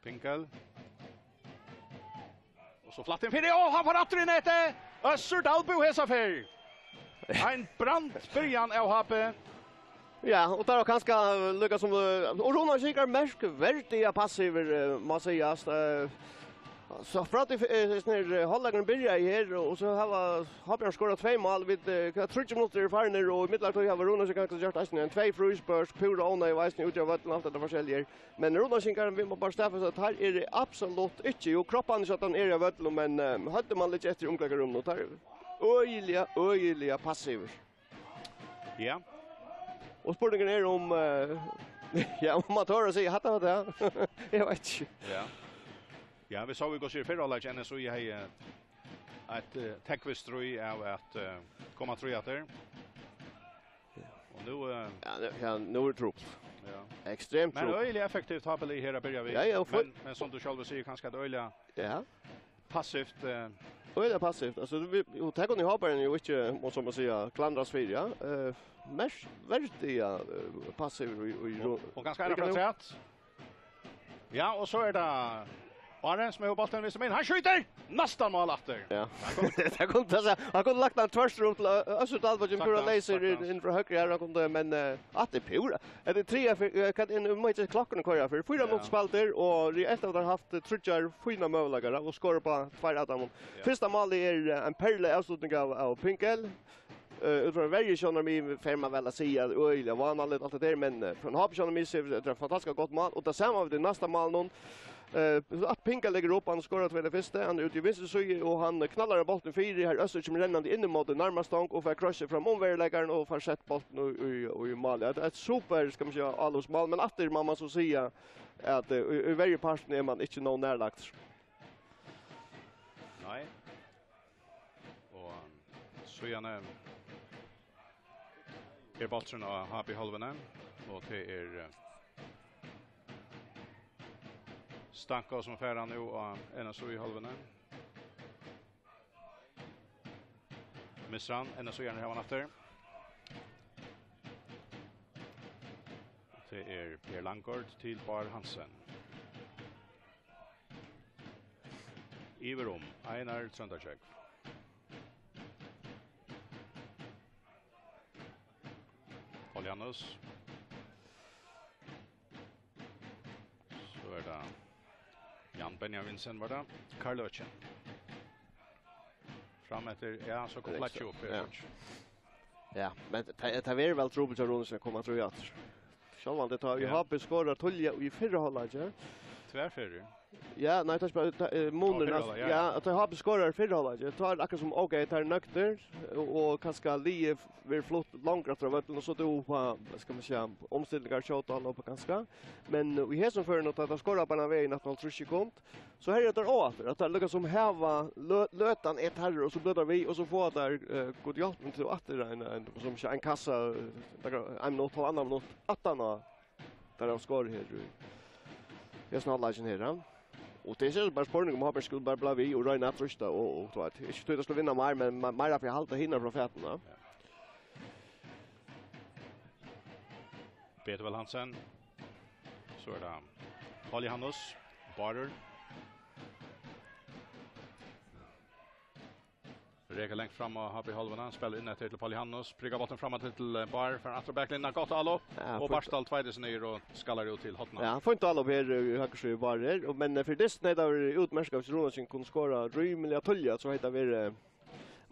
Pinkel. Og so flatt inn fyri, og hann fær aftur í netið! Øssur Dalbø hesa ferð. Ein brandbyrjan av H B. Ja, og tað var kanska, eh, líka sum, eh, og Runavíkingar merkverdiga passivir, eh, má sigast. Eh, so frá tí, eh, sånn her, eh, hálvleikurin byrjaði her, og so hava H B skorað tvey mál við, eh, hvat, tríggjar minuttir eru farnir, og í millumtíð hava Runavíkingar kanska gjørt eisini ein tvey fríspark, púra óneyðug eisini úti á vøllinum, alt hetta forskelliga her. Men Runavíkingar, vit mugu bara staðfesta, at teir eru absolutt ikki, jú, kropparnir hjá teimum eru á vøllinum, men, eh, høvdið man liggja eftir í umklæðingarrúminum, og teir eru øgiliga, øgiliga passivir. Ja. Og spurningurin er um, eh, ja, um man torir at siga, hatta var tað. Eg veit ikki. Ja. Ja, vit sóu í fyrra hálvleiki, N S Í hevði eitt, eh, tekniskt stríð av at, eh, koma trý aftur. Ja. Og nú, eh, Ja, nú, ja, nú er trupult. Ja. Ekstremt trupult. Men øgiliga effektivt H B-lið her at byrja við. Ja, ja, og for- Men, men sum tú sjálvur sigur, kanska eitt øgiliga Ja. passivt, eh. Øgiliga passivt. Altso, vit, jú, tað kunnu H B-arnir jú ikki, má so man siga, klandrast fyri, ja. Eh, merkverdiga, eh, passivir í, í Og, og kanska er hann afturat. Ja, og so er tað Aron sum hevur bóltin við seg, men hann skjýtur! Næstan mál aftur. Ja. Hann kundi, hann kundi lagt hann tvørtur um til Ø-, Øssur Dalbø, púra leysur inn, inn frá høgru her, hann kundi, men, eh, aftur púra. Er tað triðja fyri, eh, hvat er, nú má eg ikki klokkurnar koyra fyri. Fýra minuttir spældir, og reelt hava teir havt, eh, tríggjar fínar møguleikar, og skora upp á tveir av teimum. Ja. Fyrsta málið er, eh, ein perla avslutning av, av Pinkel. Eh, út frá verjusjónarmiði fer man væl at siga, at øgiliga vánaligt alt tað har, men, eh, frá H B-sjónarmiði sær tað eitt fantastiskt gott mál, og tað sama við tí næsta málinum. Eh, at Pinkel leggur upp, hann skorar tvey fyrstu, hann er úti í vinstru síðu, og hann knallar bóltin fyri, har Øssur kemur rennandi inn ímóti nærmastu stong og fær krossað fram um veruleikan og fær sett bóltin í, í, í mál. Eitt, eitt super, skal man siga, álopsmál, men aftur má man so siga at, eh, í, í verjupartinum er man ikki nóg nærlagdur. Nei. Og síðani er bólturin á H B-hálvuni, og tað er, eh, Stanko, sum fær hann nú á N S Í-hálvuni. Missir hann, N S Í-arnir hava hann aftur. Tað er Per Langgaard til Bárð Hansen. Yvir um, Einar Tróndartjógv. Paul Janus. So er tað Jan Benjaminsen, var tað? Karl Økjend. Fram eftir, ja, so kom Fletcher upp her, ja. Ja, men tað, tað verður væl trupult hjá Runavík at koma aftur í aftur. Sjálvandi tá, ja, H B skorar tíðliga í fyrra hálvleiki. Tvær ferðir. Ja, nei, tað er bara, tað, eh, munurin, ja, fyrra hálvleiki, ja, ja, ja, at H B skorar fyrra hálvleiki. Tá er akkurát sum, ok, tað er nøgdir, og, og kanska liðið verður flutt longur aftur á vøllin, og so tú, hvat skal man siga, omstillingar skjóta og loppa kanska. Men, eh, í hesum førinum, tá tað skorar bara vegin aftan hálvtrýss sekund, so her er tað aftur, at tað líka sum hava lø-, løtan er tørr, og so bløta við, og so fáa tær, eh, Gud hjálpi til aftur ein, ein, sum ein kassa, eh, ein minutt, hálvannan minutt, aftan á, tær hava skorað her í hesum hálvleikinum her, ja. Og tað er bara spurning um H B skulu bara blíva við og royna at trýsta og, og, og, ikki tí tað skal vinna meir, men me-, meira fyri at halda hinar frá fatinum, ja. Betuvel Hansen. So er tað Paul Johannes. Bárður. Reka langt fram á H B-hálvuna. Spælir inn eftir til Paul Johannes. Prikar bóltin fram til, eh, Bárð. Fær aftur baklinna. Gott álopp. Ja, og fínt. Barstal tveitir seg niður og skallar út til hornið. Ja, fínt álopp her, eh, í høgru síðu Bárð her. Og, men, eh, fyri dystin hevði tað verið útmerkt, hvis Runavík kundi skorað rímiliga tíðliga, so hevði tað verið, eh,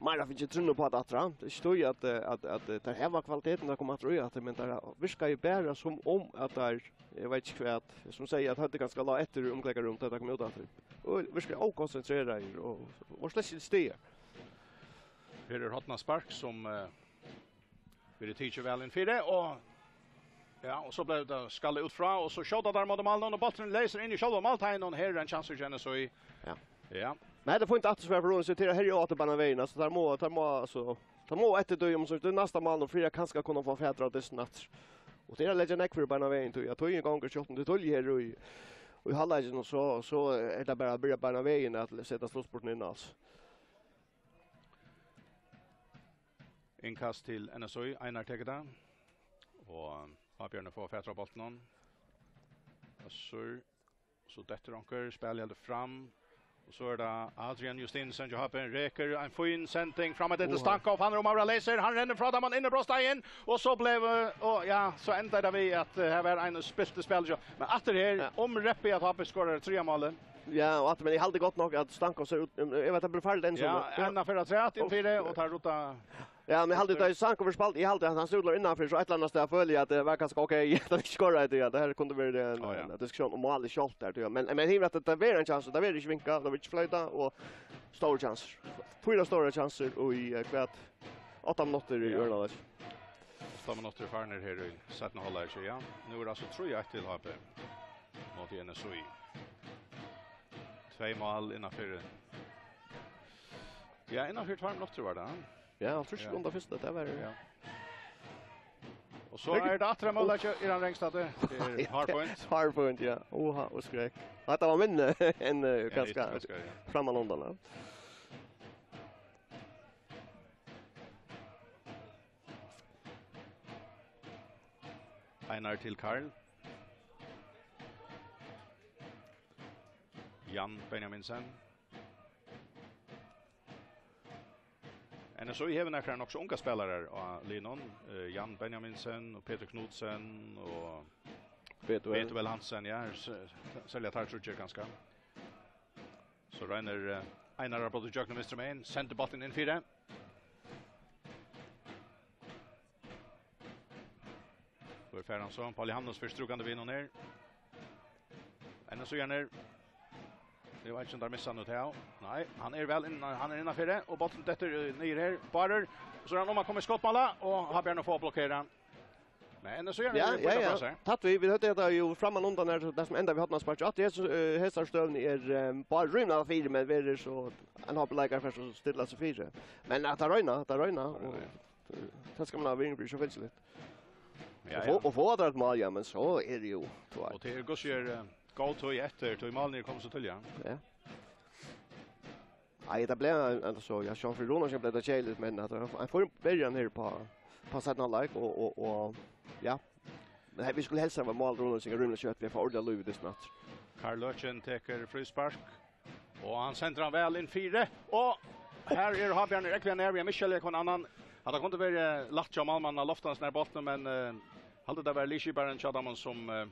meira fingið trúnna upp á tað aftur, ha? Tað er ikki tí at, eh, at, at, eh, tær hava kvaliteten at koma aftur í aftur, men tær virka jo bara sum um at tær, eg veit ikki hvat, sum sigur at høvdið kanska lá eftir í umklæðingarrúm, tá tær koma út aftur. Og virka ókonsentreraðar og, og slett ikki til staðar. Her er hornaspark sum, eh, verður tikið væl inn fyri, og, ja, og so bleiv tað skallað út frá, og so skjóta teir móti málinum, og bólturin leysir inn í sjálva málteiginum, og her er ein kjansur hjá N S Í. Ja. Ja. Men hetta er fínt aftursvar frá Runavík, so til her er jo aftur bara vegin, altso, teir mugu, teir mugu, altso, teir mugu eftir tí, um so, tað næsta mál, og fyri at kanska kunna fáa fatur á dystin aftur. Og tað er at leggja nógv fyri beinanvegin, tí at tíðin gongur skjótt um tað er tíðliga her í, í hálvleikinum, og so, so er tað bara at byrja beinanvegin at seta sluttspurtin inn, altso. Innkast til N S Í, Einar tekur tað. Og Ábjørn fær fatur á bóltinum. Øssur. So dettur onkur, spælið heldur fram. Og so er tað Adrian Justinussen, H B, rekur ein fín sending fram eftir til Stanko, og Fanner Omavra leysir, hann rennur frá teimum, inn í brotsteigin, og so bleiv, og ja, so endar tað við at, eh, her var ein spilt spæl, men aftur her, ja, um Reppi at H B skorar triðja málið. Ja, og at, men eg haldi gott nokk at Stanko sær út, um, eg veit at tað bleiv farligt enn so, ja, men, ja, ein ferð afturat inn fyri, og tað rudda. Ja, men eg haldi, tá Stanko fær spælt, eg haldi at hann stóð innanfyri, so eitt ella annað stað føli eg at tað var kanska ok, at hann ikki skoraði tað, ja, tað her kundi verið ein, ja, ein diskusjón um málið sjálvt har, ja. Men, men her at tað verður ein kjansur, tað verður ikki vinkað, tað verður ikki floytað, og stórar kjansur. Fýra stórar kjansur og í, eh, hvat, átta minuttir í, ja, øðrum hálvleik. Átta minuttir farnir her í seinna hálvleik, ja. Nú er tað altso trý eitt til H B móti N S Í. Tvey mál innanfyri. Ja, innanfyri tveir minuttir var tað, ha? Ja, hálvtrýss sekundar fyrst, tað var, ja. Og so er tað aftur ein málleiki, er hann rengst at tað er hardpoint. Hardpoint, ja. Oha, og skrekk. Og hetta var minni enn, eh, ja, kanska, ja, frammanundan, ja. Einar til Karl. Jan Benjaminsen. N S Í hevur nakrar nokk so ungar spælarar á liðnum. Eh, Jan Benjaminsen og Petur Knudsen og Betuvel. Betuvel Hansen, ja, s-, serliga teir tríggir kanska. So roynir, eh, Einar at brjóta ígjøgnum vinstru megin, sendir bóltin inn fyri. Hvør fær hann so? Paul Johannes fer strúkandi við honum her. Enn so gjerne. Eg veit ikki um teir missa hann út her. Nei, hann er væl inn, hann er innanfyri, og bólturin dettur, eh, niður her. Bárður, so er hann um at koma í skotmála, og H B-arnir fáa blokkerað. Men enn so gjerne. Ja, ja, ja. Tatt við, vit høvdu hetta jo frammanundan her, tað sum endar við hornasparki. At hesa, eh, hesa støðuni er, eh, bara rímiliga fyri, men verður so ein H B-leikari fyrst og stilla seg fyri. Men at tað royna, at tað royna, og, eh, tað skal man hava virðing fyri, sjálvfylgiliga. Ja, og fáa, ja, og fáa eitt mál, ja, men so er tað jo, tað er. Og til Gus er, eh, góð tíð eftir, tí málini eru komin so tíðliga. Ja. Nei, det ble en, en så, ja, Sean Fred Rúnarsson ble det kjedelig, men at det var en for byrjan her på, på seinna hálvleik, og, og, og, ja. Men her, vi skulle helst ha mál Rúnarsson rímelig skjótt, vi får ordiliga lív í dystin aftur. Karl Løken tekur fríspark, og hann sendir hann væl inn fyri, og her er Hábjarnir ógvuliga nær við at misskilja hvønn annan. Hatta kundi verið lætt hjá málmanninum at lofta henda her bóltin, men, eh, haldi tað var liðskiparin hjá teimum sum, eh,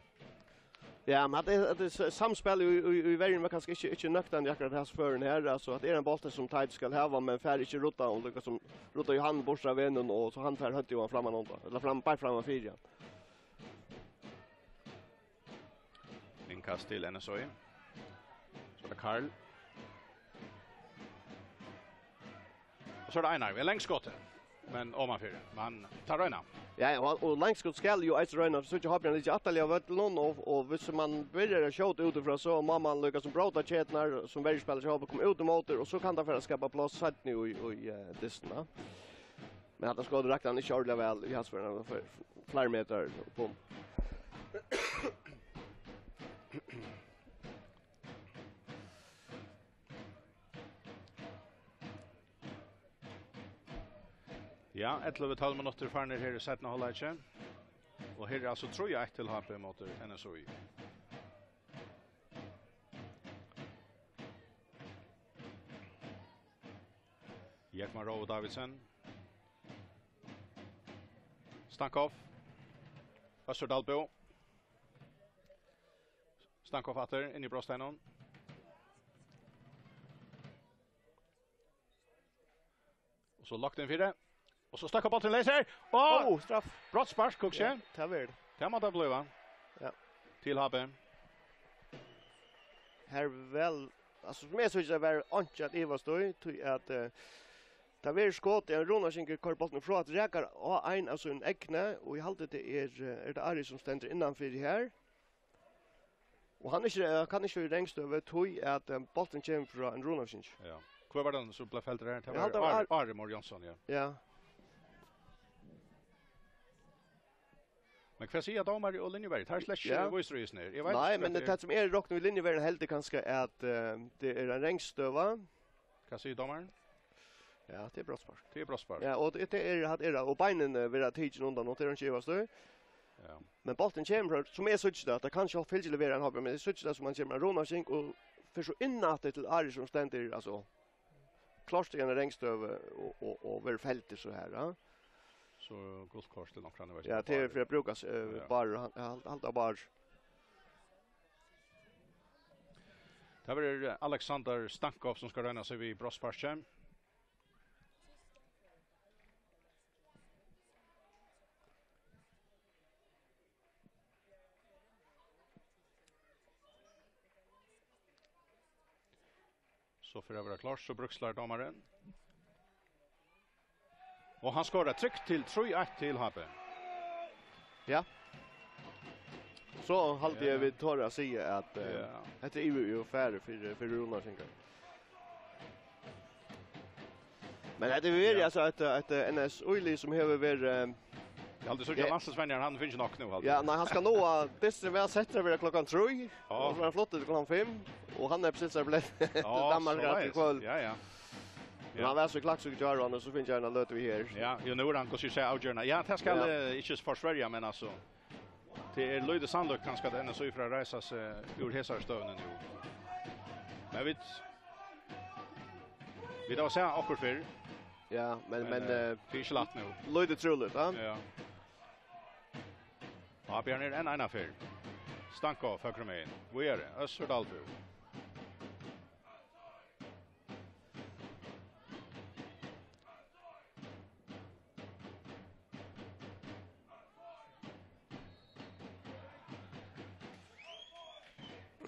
Ja, men at det, at det s-, samspilið í, í, í verjuni var kanska ikki, ikki nøktandi akkurát hesa ferðina her. Altso, at er ein bóltur sum Teitur skal hava, men fær ikki ruddað, og líkasum ruddar Johan burtur av vegnum, og so hann fær høvdið á hann framman undan, ella fram, bara framman fyri hann. Innkast til N S Í. So er tað Karl. Og so er tað Einar við langskoti. Men omanfyri. Men hann roynir. Ja, ja, og, og langskot skal jú eisini royna, so ikki Hábjarnir liggja aftarliga á vøllinum, og, og viss man byrjar at skjóta útifrá, so má man líkasum bróta keturnar, sum verjuspælarar hjá Hábjarnir koma út ímóti, og so kann tað fara at skapa pláss seinni í, í, eh, dystin, ja. Men hatta skotið rakti hann ikki ordiliga væl í, hann fær fleiri metrar upp um. Ja, ellivu tólv minuttir farnir her í seinna hálvleiki. Og her er altso trý eitt til H B móti N S Í. Jógvan Rói Davidsen. Stankoff. Øssur Dalbø. Stankoff aftur, inn í brotsteinan. Og so lagt inn fyri. Og so stakk bólturin leysur. Og Ó, straff. Brottspark, Kukki. Ja, tað var tað. Tað má tað blíva. Ja. Til H B. Her vel, altso, sum eg síggi, tað var einki at ivast í, tí at, eh, tað verður skot, og Rúnarsingur koyrir bóltin frá, at rakar á ein av sínum egnu, og eg haldi, tað er, eh, er tað Ari, sum stendur innanfyri her? Og hann er ikki, eh, kann ikki í rangstøðu, tí at, eh, bólturin kemur frá ein Rúnarsingur. Ja. Hvør var tað, sum bleiv feldur her? Tað Eg var haldi, tað var Ari, Ari Már Jónsson, ja. Ja. Men hvat siga dómari og linjuverjir? Tað er slett ikki Ja. vísir í hesum her. Eg veit Nei, ikki, men hvat tað, tað sum er roknað við linjuverjin, heldur kanska at, eh, tað er ein rangstøða. Hvat sigur dómarin? Ja, tað er brottspark. Tað er brottspark. Ja, og tað, tað er, hatta er, og beinini verða tikin undan, og tað er hann ikki ivast í. Ja. Men bólturin kemur, sum eg síggi tað, tað kann sjálvfylgiliga vera ein H B, men eg síggi tað sum hann kemur ein Rúnarsing og fer so inn aftur til Ari, sum stendur, altso, klárt í eini rangstøðu og, og, og verður feldur so her, ja. So gult kort til onkran, eg veit Ja, ikki, tað er bara fyri at brúka, eh, Ja. bara, hann, hann, halda bara. Tað verður Alexander Stankoff, sum skal royna seg við brottsparki. So fer at vera klárt, so bríkslar dómarin. Og hann skorar trygt til trý eitt til H B. Ja. So haldi Ja. eg, vit tora at siga at, eh, Ja. hetta er yvir og farið fyri, fyri Rúnarsingar. Men hetta hevur verið, Ja. altso, eitt, eitt, eh, N S Í-lið sum hevur verið, eh, Eg haldi, so Ja. landsliðsvenjarin, hann finnur nokk nú, haldi. Ja, nei, hann skal nú, eh, dystin væl settur at vera klokkan trý, Ja. og so er hann fluttur til klokkan fimm, og hann er bestiltur til Danmark til soleiðis. kvøld. Ja, ja. Men Ja. hann var so í Klaksvík í gjár, og hann er so fingið eina løtu við her. Ja, jú, nú er hann, hvussu eg sigi, avgerandi. Ja, tað skal, Ja. eh, ikki forsverja, men altso, tað er lítið sannlíkt kanska, at N S Í fer at reisa seg úr hesari støðuni nú. Men vit, vit hava sæð okkurt fyrr. Ja, men, Men, men, eh, eh, tað er ikki lætt nú. lítið trúligt, va? Ja. Avbjóðing enn eina ferð. Stankoff høgru megin. Víðari, Øssur Dalbø.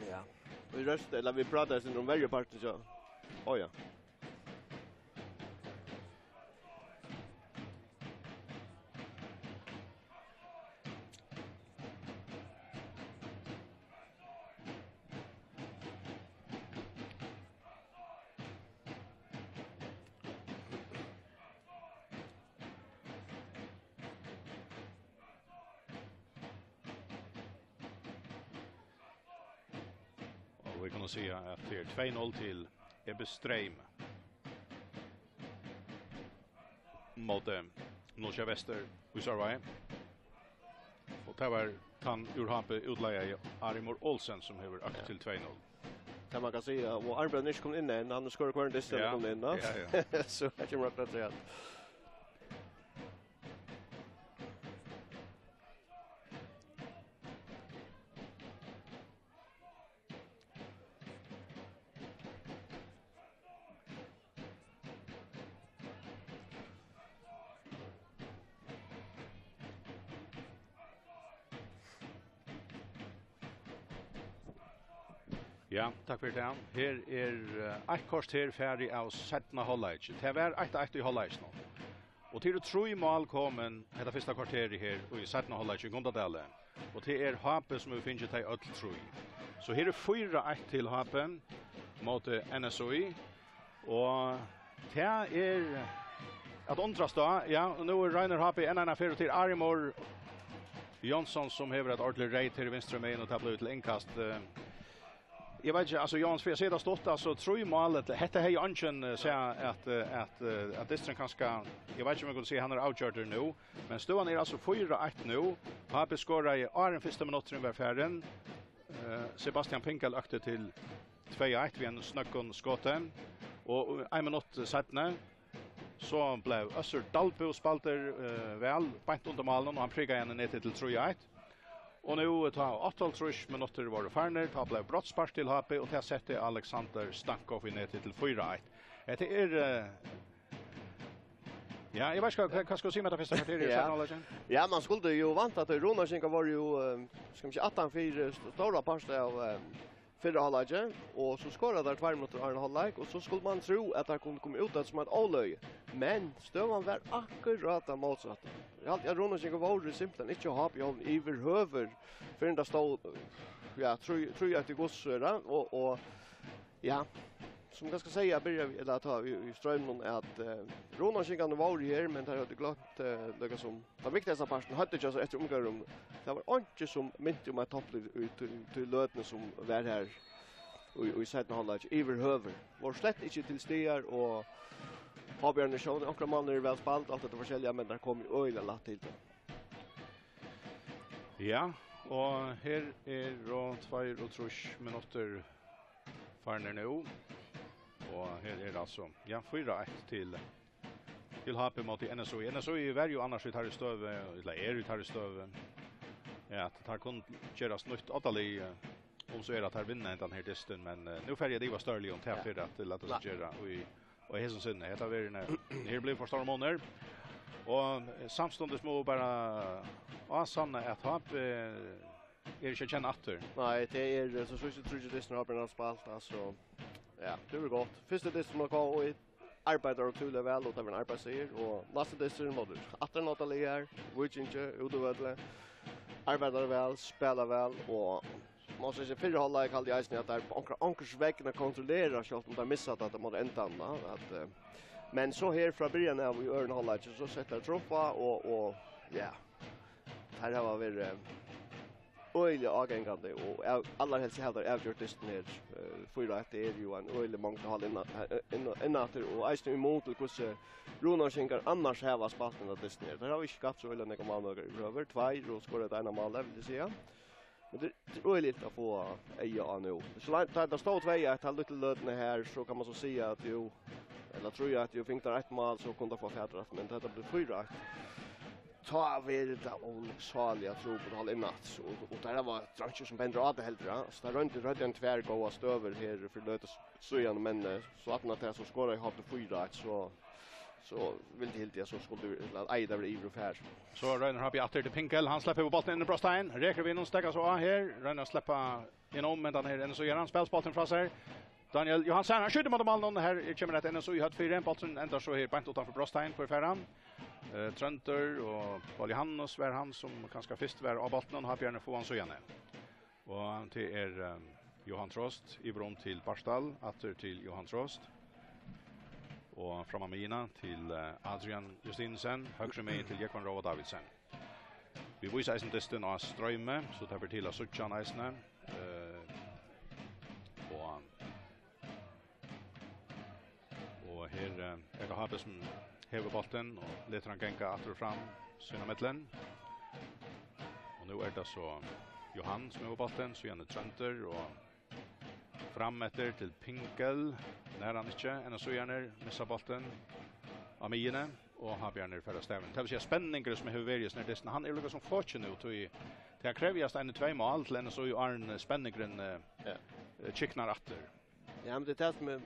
Ja. Og í røst, ella vit práta eitt sindur um verjupartin, so. Ó, ja. Og vit kunnu siga, at tað er tvey null til Ebbe Streym. móti null sjey Vestur í Sørvági. Og tað var tann úr H B útleigaði Armur Olsen, sum hevur økt Ja. til tvey null. Tað man kann siga, og Arnbjørn er ikki komin inn enn, hann skorar hvønn dyst, hann er Ja. komin inn, da. Ja, ja. So, tað kemur akkurát til at Ja, takk fyri tað. Her er, eh, eitt korter farið av seinna hálvleiki. Tað var eitt eitt í hálvleikinum. Og tað eru trý mál komin hetta fyrsta korterið her í seinna hálvleiki í Gundadali. Og tað er H B, sum hevur fingið tey øll trý. So her er fýra eitt til H B móti N S Í. Og tað er at undrast á. Ja, og nú er Reinur H B enn eina ferð, og tað er Armur Jónsson, sum hevur eitt ordiligt reyt her vinstru megin, og tað blívur til innkast. Eh, eg veit ikki, altso, Jóansson, fyri at siga tað stutt, altso, trý mál, ella, hetta hevði eingin, eh, sæð at, eh, at, eh, at dysturin kanska, eg veit ikki, um eg kundi siga, hann er avgjørdur nú, men støðan er altso fýra eitt nú. H B skoraði áðrenn fyrsti minutturin var farin. Eh, Sebastian Pinkel økti til tvey eitt við einum snøggum skoti, og ein minutt seinni, so bleiv Øssur Dalbø spældur, eh, væl, beint undir málinum, og hann prikaði hann í netið til trý eitt. Og nú, tá áttaoghálvtrýss minuttir vóru farnir, tá bleiv brotsspark til H B, og tað setti Alexander Stankov í netið til fýra eitt. Hetta er, eh, ja, eg veit ikki, hvat, hvat skal eg siga um hetta fyrsta korterið í Ja. seinna hálvleiki? Ja, man skuldi jo vænta at Runavíkingar vóru jo, eh, skal man siga, aftan fyri st-, stóra part av, eh, fyrra hálvleiki, og so skora teir tveir minuttir áðrenn hálvleik, og so skuldi man trúð, at teir kundu koma út av sum eitt óløgi. Men støðan var akkurát tann mótsatta. Eg haldi, at Runavíkingar vóru simpelthen ikki á H B-jólum yvirhøvur, fyrr enn tað stóð, ja, trý, trý eitt í hvussu er tað, og, og, ja, sum eg skal siga, byrja við, ella ta í, í stroyminum, at, eh, Runavíkingarnir vóru her, men teir høvdu gloymt, eh, líka sum tann viktigasta partin, høvdu hjá sær eftir umgjørdum. Tað var einki sum minti um eitt topplið í, í, í, í løtuni sum var her í, í seinna hálvleiki yvirhøvur. Vóru slett ikki til staðar, og H B-arnir sjálvir, onkrar mannir eru væl spæld, alt hetta forskelliga, men teir komu øgiliga lætt til tað. Ja, og her eru tveyogtrýss minuttir farnir nú. Og her er altso, ja, fýra eitt til, til H B móti N S Í. N S Í var jo annars í teirri støðu, ella er í teirri støðu, ja, at teir kunnu gerast nýtt oddalið, eh, um so er at teir vinna hendan her dystin, men, eh, nú fari eg at ivast stórliga um tað Ja. fer at lata seg Nei. gera í, og í hesum sinni. Hetta verður ne-, her blívur for stór munur. Og, eh, samstundis má bara ásanna at H B er ikki at kenna aftur. Nei, tað er, eh, so síðstu tríggir dystirnar H B hevur spælt, altso, ja, tað er gott. Fyrsti dystur má koma, og arbeiðir ótrúliga væl, og tað var ein arbeiðssigur, og næsti dystur móti aftur eitt oddalið her, Víkingi, útivølli, arbeiðir væl, spæla væl, og má siga, fyrri hálvleik haldi eg eisini at teir onkra-, onkurs vegna kontrollera, sjálvt um teir missa tað móti endanum, at, eh, men so her frá byrjan av í øðrum hálvleiki, so seta teir trumf á, og, og, ja, teir hava verið, eh, øgiliga ágangandi, og av-, allarhelst hava teir avgjørt dystin her, eh, fýra eitt er jo ein øgiliga mongd hál inn, eh, inn, inn aftur, og eisini í mun til hvussu Runavíkingar annars hava spælt inn á dystin her. Teir hava ikki skapt so øgiliga nógvar málmøguleikar yvirhøvur, tveir, og skorað eitt eina málið, vil eg siga. Men tað er, tað er øgiliga ilt at fáa eyga á nú. So langt, tá tað stóð tvey eitt, ta lítlu løtuna her, so kann man so siga at jú, ella trý eitt, jú, fingu teir eitt mál, so kundu teir fáa fatur aftur, men tá tað bleiv fýra eitt, tá verður tað ólukksáliga trupult at halda inn aftur, og, og tað var dreingir sum bendir á tað heldur, ja. So tað royndi, royndi ein tvær góðar støður her fyri løtu s-, síðan, men, eh, so aftan á tað, so skoraði H B fýra eitt, so, so vildi hildi, at so skuldi, at eitt eitt var yvir og fær. So roynir H B aftur til Pinkel, hann sleppur við bóltin inn í brotstein, rekur við honum, steðgar so á her, roynir at sleppa inn um, men tann her, enn so ger hann, spælir bóltin frá sær. Daniel Johansen, hann skjýtur móti málinum, her kemur eitt N S Í-høvd fyri, bólturin endar so her beint uttanfyri brotstein, hvør fær hann? Eh, Tróndur og Paul Johannes var hann, sum kanska fyrst var á bóltinum, H B-arnir fáa hann síðani. Og tað er, eh, Johan Trost, yvir um til Bartal, aftur til Johan Trost. Og fram á miðjuna til, eh, Adrian Justinussen, høgru megin til Jógvan Róa Davidsen. Vit vísa eisini dystin á stroymi, so tað ber til at síggja hann eisini. Eh, og, og her, eh, er Tað er H B sum hevur bóltin og letur hann ganga aftur og fram sín á millum. Og nú er tað so Johan sum hevur bóltin, síðani Tróndur og fram eftir til Pingel, nær hann ikki, enn so Íðarnir missa bóltin á miðjuni, og H B-arnir fara av stað. Tað vil siga, spenningurin sum hevur verið í hesum her dystinum, hann er líka sum fokin nú, tí tað krevjast eini tvey mál til enn so í áðrenn spenningurin, eh, Ja. eh, kyknar aftur. Ja, men tað er tað sum er,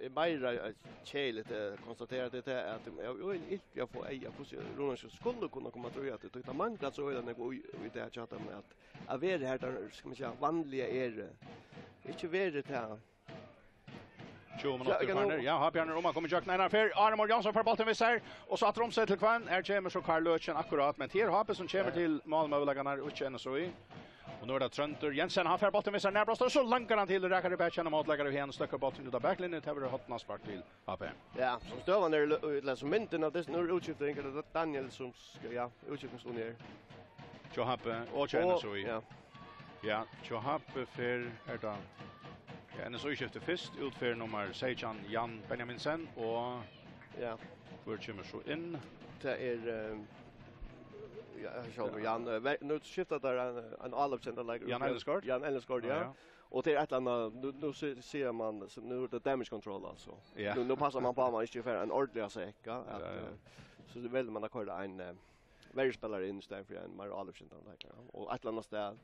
er meira, eh, keðiligt at konstatera, tað er tað at, ja, jú, ilt við at fáa eyga á, hvussu Runavík skuldi kunna koma aftur í aftur, tí tað manglar so øgiliga nógv í, í dag hjá teimum at, at vera har, tað, skal man siga, vanliga er, eh, ikki verið tað. Tjúgu minuttir Ja, farnir. Ja, H B-arnir um at koma í gjøgnum eina ferð. Armor Jónsson fær bóltin við sær, og so aftur um seg til Hvønn. Her kemur so Karl Løken akkurát, men tað er H B sum kemur Ja. til málmøguleikarnar, og ikki enn so í. Og nú er tað Tróndur Jensen, hann fær bóltin við sær, nærbróstur, og so langar hann til, rakar í bakið á mótleikara, og hann støkkur bóltin út á baklinju, tað verður hornaspark til H B. Ja, sum støðan er, ella sum myndin av dystinum, nú er útskifting, er tað Daniel sum skal, ja, útskiftingslinjan er. Hjá H B og hjá Og, N S O I. ja. Ja, hjá H B fer, er tað, ja, N S O I skiftir fyrst, út fer nummar seytjan, Jan Benjaminsen, og Ja. hvør kemur so inn? Tað er, eh, ja, sjálvur Jan, eh, ver-, nú skifta teir ein, ein álopskjendan leikara. Jan Ellingsgaard? Jan Ellingsgaard, ja. Ja, ja. Og tað er eitt ella annað, nú, nú si-, sigur man, so nú er tað damage control, altso. Ja. Nú, nú passar man på at man ikki fær ein ordentligan sekk, ja, at, Ja, ja. eh, so velur man at koyra ein, eh, verjuspelari inn í staðin fyri ein meira álopskjendan leikara. Og eitt ella annað stað,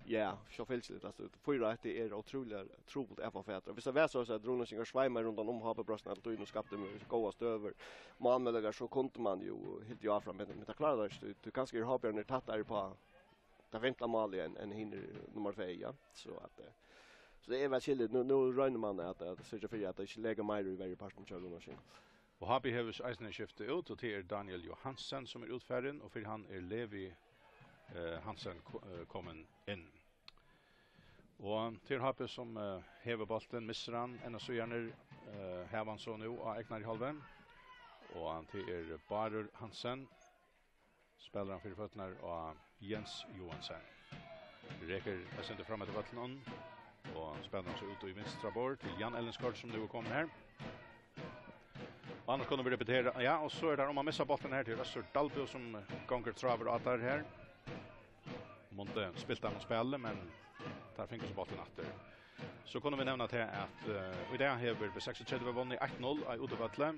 ja, sjálvfylgiliga, altso, fýra eitt er ótrúliga trupult at fáa fatur. Viss tað var so, at Runavíkingar sveimaðu rundan um H B-brøstina alla tíðina og skaptu góðar støður, málmøguleikar, so kundi man jú hildið áfram, men, men tað kláraðu teir ikki. Tí, tí kanska eru H B-arnir tættari uppá tað fimta málið enn, enn hinir nummar tvey, ja. So at, eh, so tað er væl skiligt. Nú, nú roynir man at, at syrgja fyri, at tað ikki lekur meira í verjupartin hjá Runavíkingum. Og H B hevur eisini skift út, og tað er Daniel Johansen, sum er útfarin, og fyri hann er Levi, eh, Hansen ko-, eh, komin inn. Og tað er H B, sum, eh, hevur bóltin, missir hann, enn so Íðarnir, eh, hava hann so nú á egnari hálvu. Og tað er Bárður Hansen, spælir hann fyri føturnar á Jens Johansen. Rekur eitt sindur fram eftir vøllinum og spælir hann so út í vinstra borð til Jan Ellingsgaard, sum nú er komin her. Og annars kunnu vit repetera, ja, og so er tað um at missa bóltin her til Øssur Dalbø, sum gongur tráður á teir her. Mundi spilt hann og spæli, men teir fingu so bóltin aftur. So kunnu vit nevna tað at, eh, í dag hevur B seksogtretivu vunnið eitt null á útivølli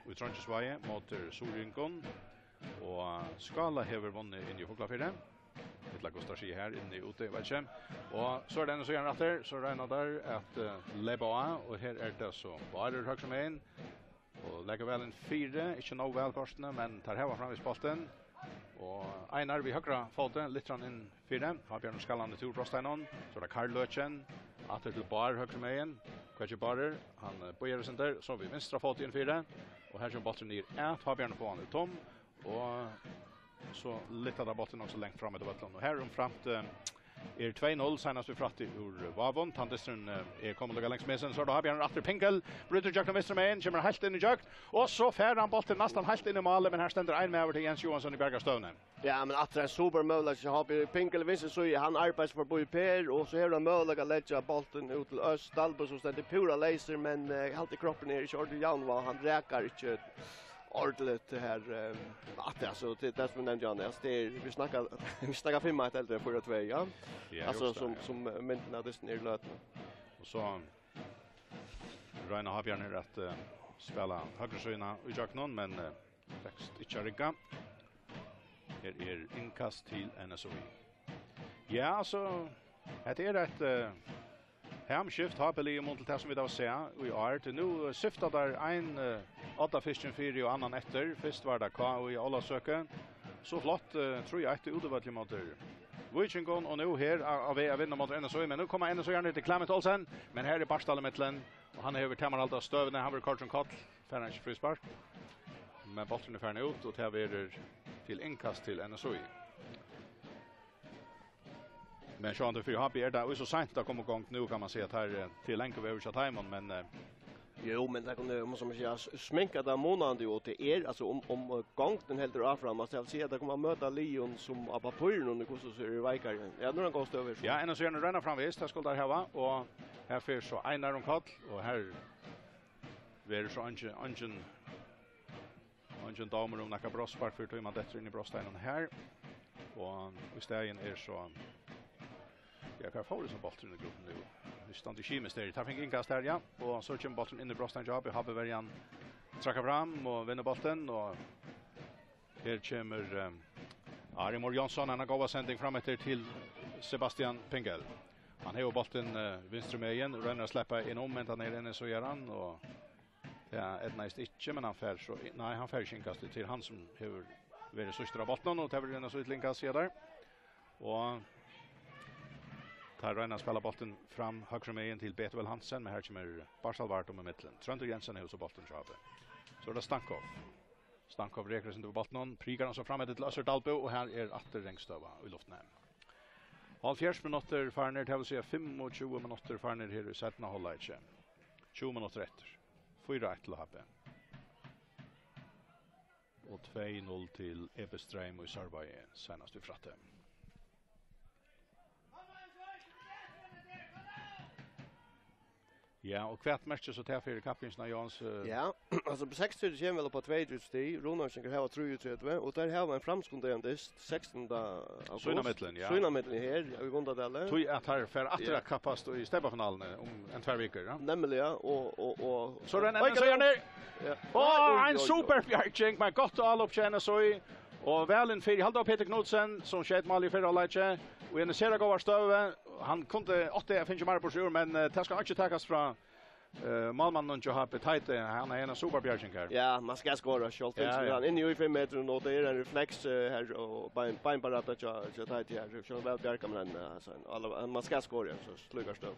í Trongisvági móti Suðuroyingum. Og Skála hevur vunnið inni í Fuglafirði. Ella hvussu teir siga her, inni úti, eg veit ikki. Og so er tað enn so Íðarnir aftur, so royna teir at, eh, leypa á, og her er tað so Bárður høgru megin. Og leggur væl inn fyri, ikki nóg væl kortini, men teir hava framvegis bóltin. Og Einar við høgra fóti, lyftir hann inn fyri. H B-arnir skallandi til úr brotsteininum. So er tað Karl Løken, aftur til Bárð høgru megin. Hvat ger Bárður? Hann, eh, bíðar eitt sindur, so við vinstra fóti inn fyri. Og her kemur bólturin niður at H B-arnir fáa hann í tom. Og so lyfta teir bóltin nokk so langt fram eftir vøllinum. Og her umframt, eh, er tvey null, seinast vit frættu úr Vágum. Tann dysturin, eh, er komin líka langt við seg. So er tað H B-arnir aftur, Pingel. Brýtur gjøgnum vinstru megin, kemur heilt inn í gjøgn. Og so fær hann bóltin næstan heilt inn í málið, men her stendur ein maður til Jens Johansson í bjargarstøðuni. Ja, men aftur ein super møguleiki hjá H B. Pingel vinstru síðu, hann arbeiðir forbi Per, og so hevur hann møguleika at leggja bóltin út til Øst. Dalbø, sum stendur púra leysur, men, eh, eg haldi kroppurin er ikki ordiliga javn, og hann rakar ikki ordiliga her, eh, aftur, altso, til tað sum eg nevndi, Jan, altso, tað er, vit snakka, vit snakka fimm eitt heldur enn fýra tvey, ja? Ja, Altso, just det, sum, ja. sum myndin av dystinum er í løtuni. Og so royna H B-arnir at, eh, spæla høgru síðuna í gjøgnum, men, eh, tekst ikki at rigga. Her er innkast til N S O I. Ja, altso, hetta er eitt, eh, hamskipt H B-lið í mun til tað sum vit hava sæð í ár. Tí nú, eh, skifta teir ein, eh, oddafiskin fyri og annan eftir. Fyrst var tað K O í Ólavsøku. So flott, eh, trý eitt í útivølli móti Víkingum, og nú her á, á veg at vinna móti N S O I, men nú koma N S O I-arnir til Clement Olsen, men her er Bartal í millum, og hann hevur tamarhald á støðuni, hann verður koyrdur um koll, fær hann ikki fríspark, men bólturin er farin út, og tað verður til innkast til N S O I. Men sjálvandi fyri H B er tað jú so seint at koma í gongd nú, kann man siga, at teir, eh, til langt vegur hjá teimum, men, eh, Jú, men tað kunnu, um, sum eg sigi, s-, sminka tað munandi, og tað er, altso, um, um, eh, gongdin heldur áfram, altso, eg vil siga, at tað koma at møta liðum, sum á pappírinum, hvussu so eru veikari. Ja, nú er ein góð støða, so. Ja, N S O I-arnir royna framvegis, tað skulu teir hava, og her fer so Einar um koll, og her verður so eingin, eingin Eingin dómur um nakað brotsspark fyri tí man dettur inn í brotsteinin her. Og í staðin er so, ja, hvar fór hesin bólturin í grúppuni nú? Vit standa í Kjimi stær. Teir fingu innkast her, ja. Og so kemur bólturin inn í brotstein hjá H B. H B-verjan traðkar fram og vinnur bóltin. Og her kemur, eh, Ari Mór Jónsson. Hann hevur góða sending fram eftir til Sebastian Pingel. Hann hevur bóltin, eh, vinstru megin, roynir at sleppa inn um, men hann er inni, so ger hann, og tað eydnaðist ikki, men hann fær so, nei, hann fær ikki innkastið, til hann sum hevur verið síðstur á bóltinum, og tað verður ein so ill innkast, siga teir. Og teir royna at spæla bóltin fram høgru megin til Betuel Hansen, men her kemur Bartal Vardum í millum. Tróndur Jensen hevur so bóltin hjá H B. So er tað Stankov. Stankov rekur seg til bóltin, prikar hann so fram eftir til Øssur Dalbø, og her er aftur ringstøða í luftini. Hálvfjerðs minuttir farnir, tað vil siga fimmogtjúgu minuttir farnir her í seinna hálvleiki. Tjúgu minuttir eftir. Fýra eitt til H B. Og tvey null til E B Streym í Sørvági, seinast í frætti. Ja, og hvat merkir so tað fyri kappingina, Jóns, eh? Ja, altso, B seksogtretivu kemur væl upp á tveyogtretivu stig, Runavíkingar hava trýogtretivu, og teir hava ein framskundaðan dyst, sekstanda august. Sín á millum, ja. Sín á millum her, ja, í Gundadali. Tí at teir fara aftur at kappast í steypafinaluni um ein tvær vikur, ja. Nemliga, og, og, og So er ein Oj, endursigari. Ja. Á, oj, oj, ein oj. Superbjarging, men gott álop hjá N S Í. Og væl inn fyri, halda av Petur Knudsen, sum skeyt mál í fyrra leiki. Og í eini sera góðari støðu. Hann kundi, átti at fingið meira burtur úr, men, eh, tað skal ikki takast frá, eh, málmanninum hjá H B, Teiti. Hann er ein av superbjarging her. Ja, man skal skora, sjálvt. Ja, ja. Hann inni í fimm metrum, og tað er ein refleks, eh, her, og bein, beinbaráttan hjá, hjá Teiti her. Sjálvt væl bjargað, men, eh, altso, alla, man skal skora, so slíkar støður.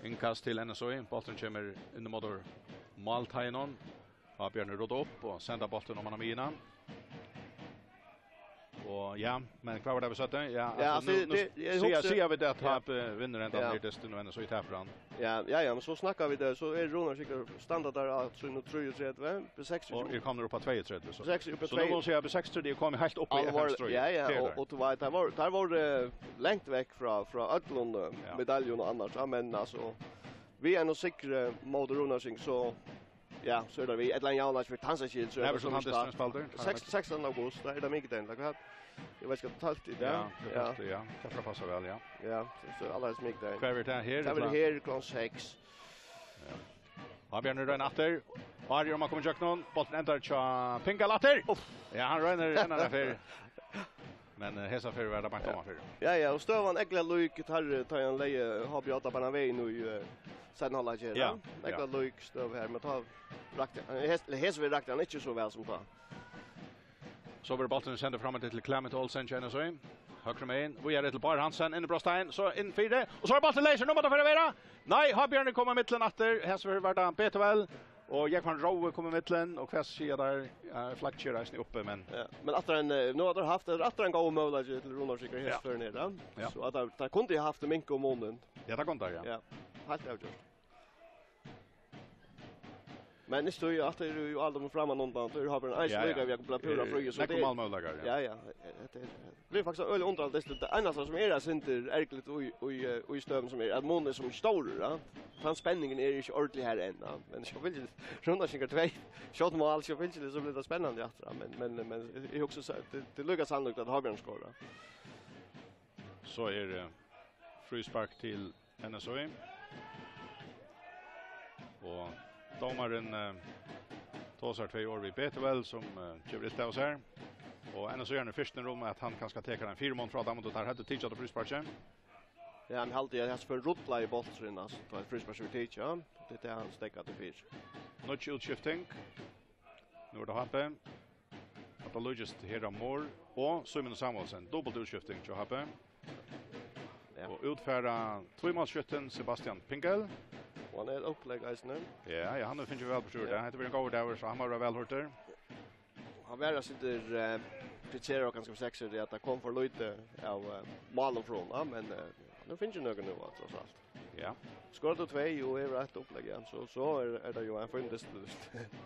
Innkast til N S Í. Bólturin kemur inn móti málteiginum. Ábjørn rudda upp og senda bóltin oman á miðjuna. Og ja, men hvat var tað vit søgdu? Ja, Ja, altso, altso, nú, nú tað, eg siga, hugsi siga vit at Ja. H B vinnur endan Ja. her dystin og N S Í tapir hann. Ja, ja, ja, men so snakka vit tað, so er Runavíkar standa har á sínum trýogtretivu, B seksogtretivu. Og er komnir upp á tveyogtretivu, so. B seksogtretivu, upp á So nú tvey- má man siga at B seksogtretivu er komið heilt upp í Alvor, F M-stríð. ja, ja, Tað er og, tað. og tað var, tað var, tað var, eh, langt vekk frá, frá øllum, eh, Ja. medaljum og annars, ja, men altso, við einum sigri móti Runavík, so, ja, so er tað við, ella ein javnleiki fyri tansa skyld, so er Nær tað var so sum hann start. Dystin spældur? Seks-, sekstan august, tá er tað mikudagin, ella hvat? Eg veit ikki, tólvta í dag. Ja, tað er Ja. tólvta, ja. Tað er frá passa væl, ja. Ja, so, so er allarhelst mikudagin. Hvar er tað her? Tað verður her klokkan seks. Ja. Ábjørn roynir aftur. Ari, um hann kemur ígjøgnum. Bólturin endar hjá Pingel aftur. Uff. Ja, hann roynir enn eina ferð. Men, eh, hesa ferð var tað beint omanfyri. Ja, ja, og støðan er øgiliga lík, tá, tá hann legði H B J bara vegin í, eh, seinna hálvleiki her, Ja, ja. Øgiliga lík støða her, men tá rakti, eh, hes-, hes-, hesa ferð rakti hann ikki so væl sum tá. So verður bólturin sendur fram til Clement Olsen, kennir seg. Høgru megin, víðari til Bárð Hansen, inn í brotstein, so inn fyri, og so er bólturin leysur, nú má tað fara at vera. Nei, H B J kom í millum aftur, hesa ferð var tað Betuel. Og Jógvan Rói kom í millum, og hvat siga teir? Ja, Flagg er eisini uppi, men Ja, men aftur ein, eh, nú hava teir havt, aftur ein góðan møguleika til Runavíkar Ja. hesa ferðina her, ja. Ja. So at teir, teir kundu havt minka munin. Ja, tað kundu teir, ja. Ja, heilt avgjørt. Men ikki tí, at teir eru jú altíð framman undan, teir hava ein eisini Ja, ja. líka, við at blíva púra Eh, frí, so nógvir tað málmøguleikar, ja. Ja, ja, tað er Tað er faktiskt øgiliga undraligt, tað er einasta sum er eitt sindur ergiligt í, í, eh, í støðuni sum er, at munin er so stórur, ja. Tann spenningurin er ikki ordiliga har enn, ja. Men sjálvfylgiliga, Runavíkingar tvey, skjótt mál, sjálvfylgiliga, so blívur tað spennandi aftur, ja. Men, men, men eg hugsi, so, tað, tað er líka sannlíkt, at Havbjørn skorar. So er, eh, fríspark til N S Í. Og dómarin, eh, tosar tvey orð við Betuel, sum, eh, gevur ilt av sær. Og N S Í er fyrst um at hann kanska tekur ein fyrimun frá teimum, og teir høvdu tikið á frísparki. Ja, hann haldi, at hann fer rulla í bóltin, altso, tá eitt fríspark verður tikið, ja. Tað er tað, hann steðgar til fyri. Nýggj útskifting. Nú er tað H B. At tað líkist her á Mohr og Símun Samuelsen. Dupult útskifting hjá H B. Ja. Og út fara tvímálsskyttin Sebastian Pingel. Og hann er upplegg eisini. Ja, ja, hann hevur fingið væl burtur úr Ja. tað. Hetta verður ein góður dagur, so hann má vera væl hurtur. Hann var eitt sindur, eh, kritiseraður kanska fyri sekstan, at tað kom for lítið av, eh, málum frá honum, ja, men, eh, hann hevur fingið nøkur nú, ja, tross alt. Ja. Skorar tú tvey og hevur eitt upplegg, ja, so, so er, er tað jú ein fín dystur,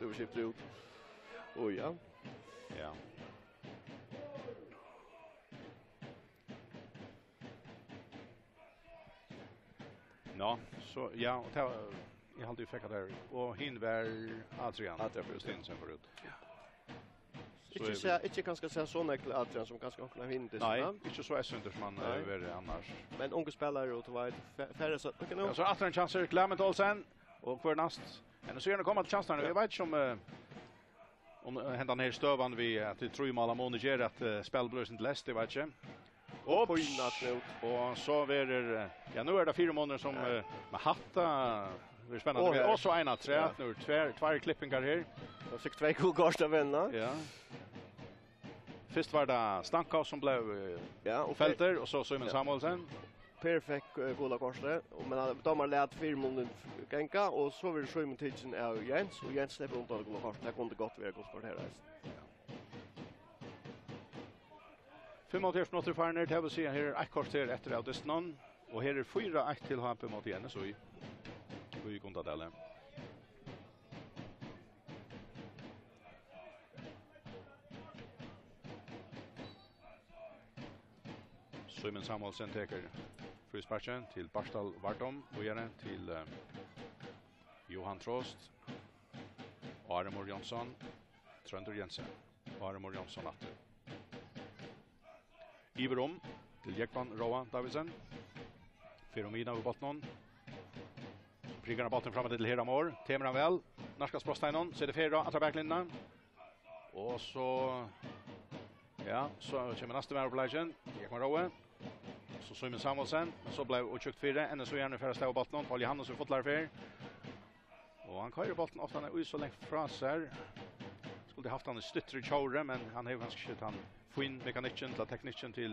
tú skiftir út. Og ja. Ja. Nå, so, ja, og tað var, eg haldi, eg fekk tað her. Og hin var Adrian Adrian. Justinsen fór út. Ja. Ikki so er sæð, ikki kanska sæð so nógv til Adrian sum kanska onkur av hinum Nei, dystunum. Ikki so eyðsýndur sum hann Nei. Hevur verið annars. Men ungu spælarar og, tú veit, fe-, færri so, ok, nú. Ja, so aftur ein kjansur, Clement Olsen. Og hvør næst? Men so er hann komið til kjansuna. Ja. Eg veit ikki um, eh, um, eh, hendan her støðan við, at tað er trý mál av muni ger at, eh, spæl blívur sum leyst, eg veit ikki. Ups. Pína Knút. Og so verður, eh, ja, nú er tað fýra mál sum, Ja. eh, men hatta verður spennandi. Og her. Og so ein afturat, Ja. nú eru tvær, tvær klippingar her. Og so tvær gule kort av venna. Ja. Fyrst var tað Stankov sum bleiv, eh, Ja, og feltur, og so Símun Ja. Samuelsen. Per fekk, eh, gula kortið, og, men hann, dómarin læt fyrra munin f-, ganga, og so verður Símun tikin av Jens, og Jens sleppur undan gula kortið. Tað kundi gott verið gult kort her, eisini. Fimmoghálvfjerðs minuttir farnir, tað vil siga, her er eitt korter eftir av dystinum, og her er fýra eitt til H B móti N S Í í Gundadali. Símun Samuelsen tekur frísparkið til Bartal Vardom, víðari til, eh, Johan Trost, Áremur Jónsson, Tróndur Jensen, Áremur Jónsson aftur. Yvir um til Jógvan Róa Davidsen. Fer um miðjuna við bóltinum. Prikar hann bóltin fram til Hera Mohr. Temur hann væl. Nærkast brotsteininum. Setur ferð á aðra baklinjuna. Og so, ja, so kemur næsti maður upp á leikin. Jógvan Rói. So Símun Samuelsen. Men so bleiv ov tjúkt fyri. Enn so gjørdi hann ferð av stað við bóltinum. Paul Johannes í fullari ferð. Og hann koyrir bóltin ofta í so langt frá sær. Skuldi havt hann í stuttari tjóri, men hann hevur kanska ikki tann fín mekanikkin til teknikkin til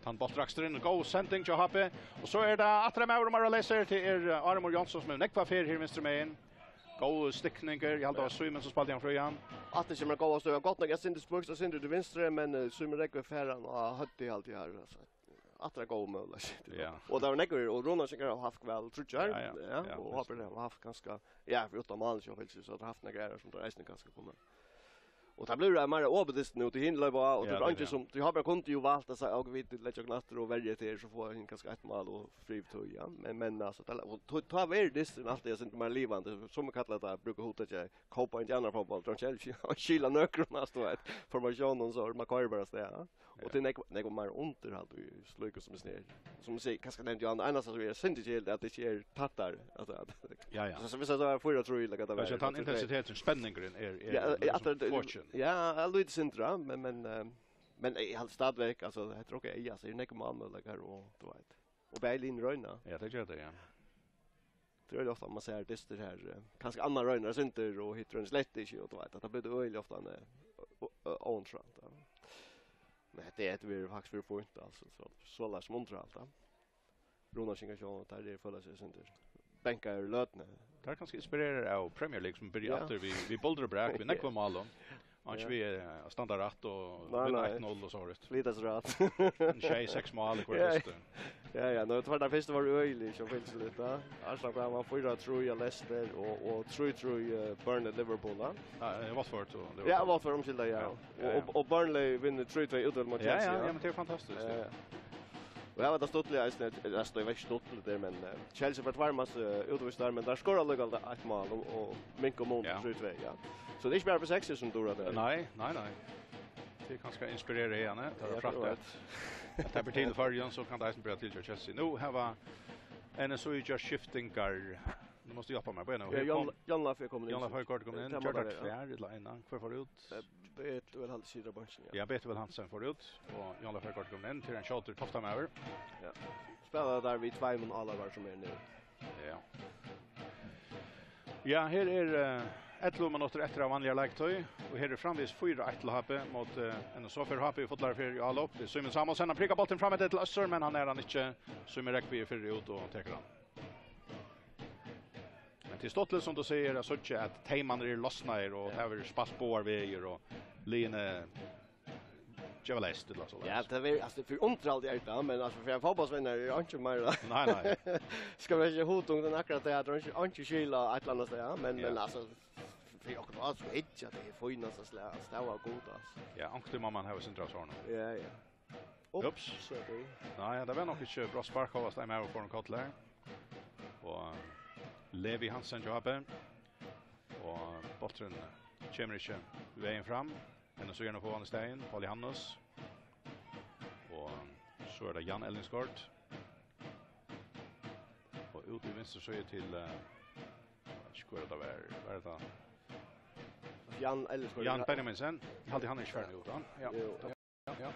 tann bóltraksturin. Góð sending hjá H B. Og so er tað aftur ein maður um Aura Laser. Tað er, eh, Áremur Jónsson sum hevur nógva ferð her vinstru megin. Góð stikningur. Eg haldi, tað var Símun sum spældi hann frían. Aftur kemur góða støða. Gott nokk, eg syndi spøks, eg syndi til vinstru, men, eh, Símun Rói fær hann á høvdið, haldi eg her, altso. Aftur ein góður møguleiki. Ja. Og tað var nógvir, og Runavíkingar hava havt væl tríggjar. Ja, ja. Ja, Ja, og H B hava havt kanska, ja, fyri uttan málið, so, so teir hava havt nakrar aðrar sum teir eisini kanska kunnu. Og tað blívur meira opið dystin nú, tí hini leypa á, og Ja, tað er tað, eingin ja. sum, tí H B kundi jú valt at siga, "Ok, vit leggja okkum aftur og verja tað, so fáa hini kanska eitt mál og frí tøy, ja." Men, men, altso, tað, og tá, tá verður dysturin altíð, eg syns, meira livandi, sum man kallar tað, brúka hugtakið, kópa indianarfótbólt, tað er ikki skil á nøkrum, altso, tú veit, formatiónin, so man koyrir bara av stað, ja. Og Ja. tað er nógv, nógv meira undirhald í slíkum sum er snert. Sum eg sigi, kanska nevndi eg hann, einasta sum eg syndi til, at tað ikki er tættari, altso, at Ja, ja. So, so viss tað var fýra trý, like, at tað Kanska var tann intensitetin, spenningurin er, er Ja, ja, at tað, fokin. Ja, eg lít sindra, men, men, eh, men eg haldi stadigvekk, altso, hetta er ok, ja, so er nógv málmøguleikar og, tú veit. Og bæði linjur royna. Ja, tað ger tað, ja. Tað er ofta man sær dystir her, eh, kanska annar roynar sindur og hitt roynar slett ikki, og tú veit, at tað blívur øgiliga ofta ein, eh, o-, o-, óinteressant, ja. Men hetta, hetta verður faktiskt verið fínt, altso, so, so lars mundur alt, ja. Runavíkingar sjálvir, teir eru føla seg sindur. Banka er løtni. Teir eru kanska inspireraðir av Premier League, sum byrjar Ja. aftur við, við buldur og brak, við Ja. nógvum málum. Og ikki Ja. við, eh, at standa rætt og Nei, vinna nei. eitt null og so víðari. Flyta seg rætt. Sjey, seks mál í hvør Ja. dyst. Ja, ja, nú, tað var tað fyrsta var øgiliga, so fylgdi litt, ja. Arsenal, hvat var fýra trý av Leicester og, og trý trý, eh, Burnley, Liverpool, ja. Ja, eh, Watford og Liverpool. Ja, Watford, umskylda, ja. Ja, Og, ja, ja. og, og Burnley vinnur trý tvey úti móti Ja, Chelsea, ja, ja. ja, men tað er fantastiskt. Ja, ja. Og her var tað stuttligt, eisini, eg, eg veit ikki stuttligt tað, men, eh, Chelsea fær tveir mans, eh, útvístar, men teir skora allíkavæl eitt mál og, og minka munin Ja. til trý tvey, ja. So tað er ikki bara fyri sexy sum dugir tað. Nei, nei, nei. Tað er kanska inspirerað av henni. Tað er Ja, frægt tað er at, at tað ber til í Føroyum, so kann tað eisini bera til hjá Chelsea. Nú hava N S Í gjørt skiftingar. Nú mást tú hjálpa mær, Benno. Ja, Her Jan, kom Jan Leif er komin inn. Jan Leif Højgaard kom inn. Tað má Gjørdal tað vera. Tvær, ella eina. Hvør fór út? Eh, Betuel Hansen situr á beinkinum, ja. Ja, Betuel Hansen fór út, og Jan Leif Højgaard kom inn til ein skjótur Toftamaður. Ja. Spæla teir við tveimum álopar sum eru nú. Ja. Ja, her er, eh, ellivu minuttir eftir av vanligari leiktíð, og her er framvegis fýra eitt til H B móti, eh, N S Ó. Fer H B í fullari ferð í álop. Tað er Símun Samuelsen, hann prikar bóltin fram eftir til Øssur, men hann nær hann ikki. Símun Rekvi er fyrr út og tekur hann. Men tað er stuttligt, sum tú sigur, at síggja, at teymarnir eru losnaðir, og Ja. tað verður spælt báðar vegir, og liðini geva leyst, ella so. Ja, tað er, altso, fyri undirhaldið er tað, men, altso, fyri ein fótbóltsvinur er einki meira. Nei, nei. Skal vera ikki hugtungt, men akkurát tað, at tað er einki, einki skil á eitt ella annað stað, ja, men, Ja. men, altso, fyri okkum, altso, ikki at tað er fínasta slag, altso, tað var gott, altso. Ja, onkuntíð má man hava sindur av sovorðnum. Ja, ja. Ups. Ups, sorry. Nei, tað var nokk ikki brátt spark, hóast ein maður fór um koll her. Og Levi Hansen hjá H B. Og bólturin kemur ikki vegin fram. Henni so gjerne fáa hann í staðin, Paul Johannes. Og so er tað Jan Ellingsgaard. Og út í vinstru síðu til, eh, eg veit ikki, hvør tað var, var tað Jan Ellingsgaard. Jan Benjaminsen. Eg haldi, hann er ikki farin út, hann. Ja. Jú. Ja, ja.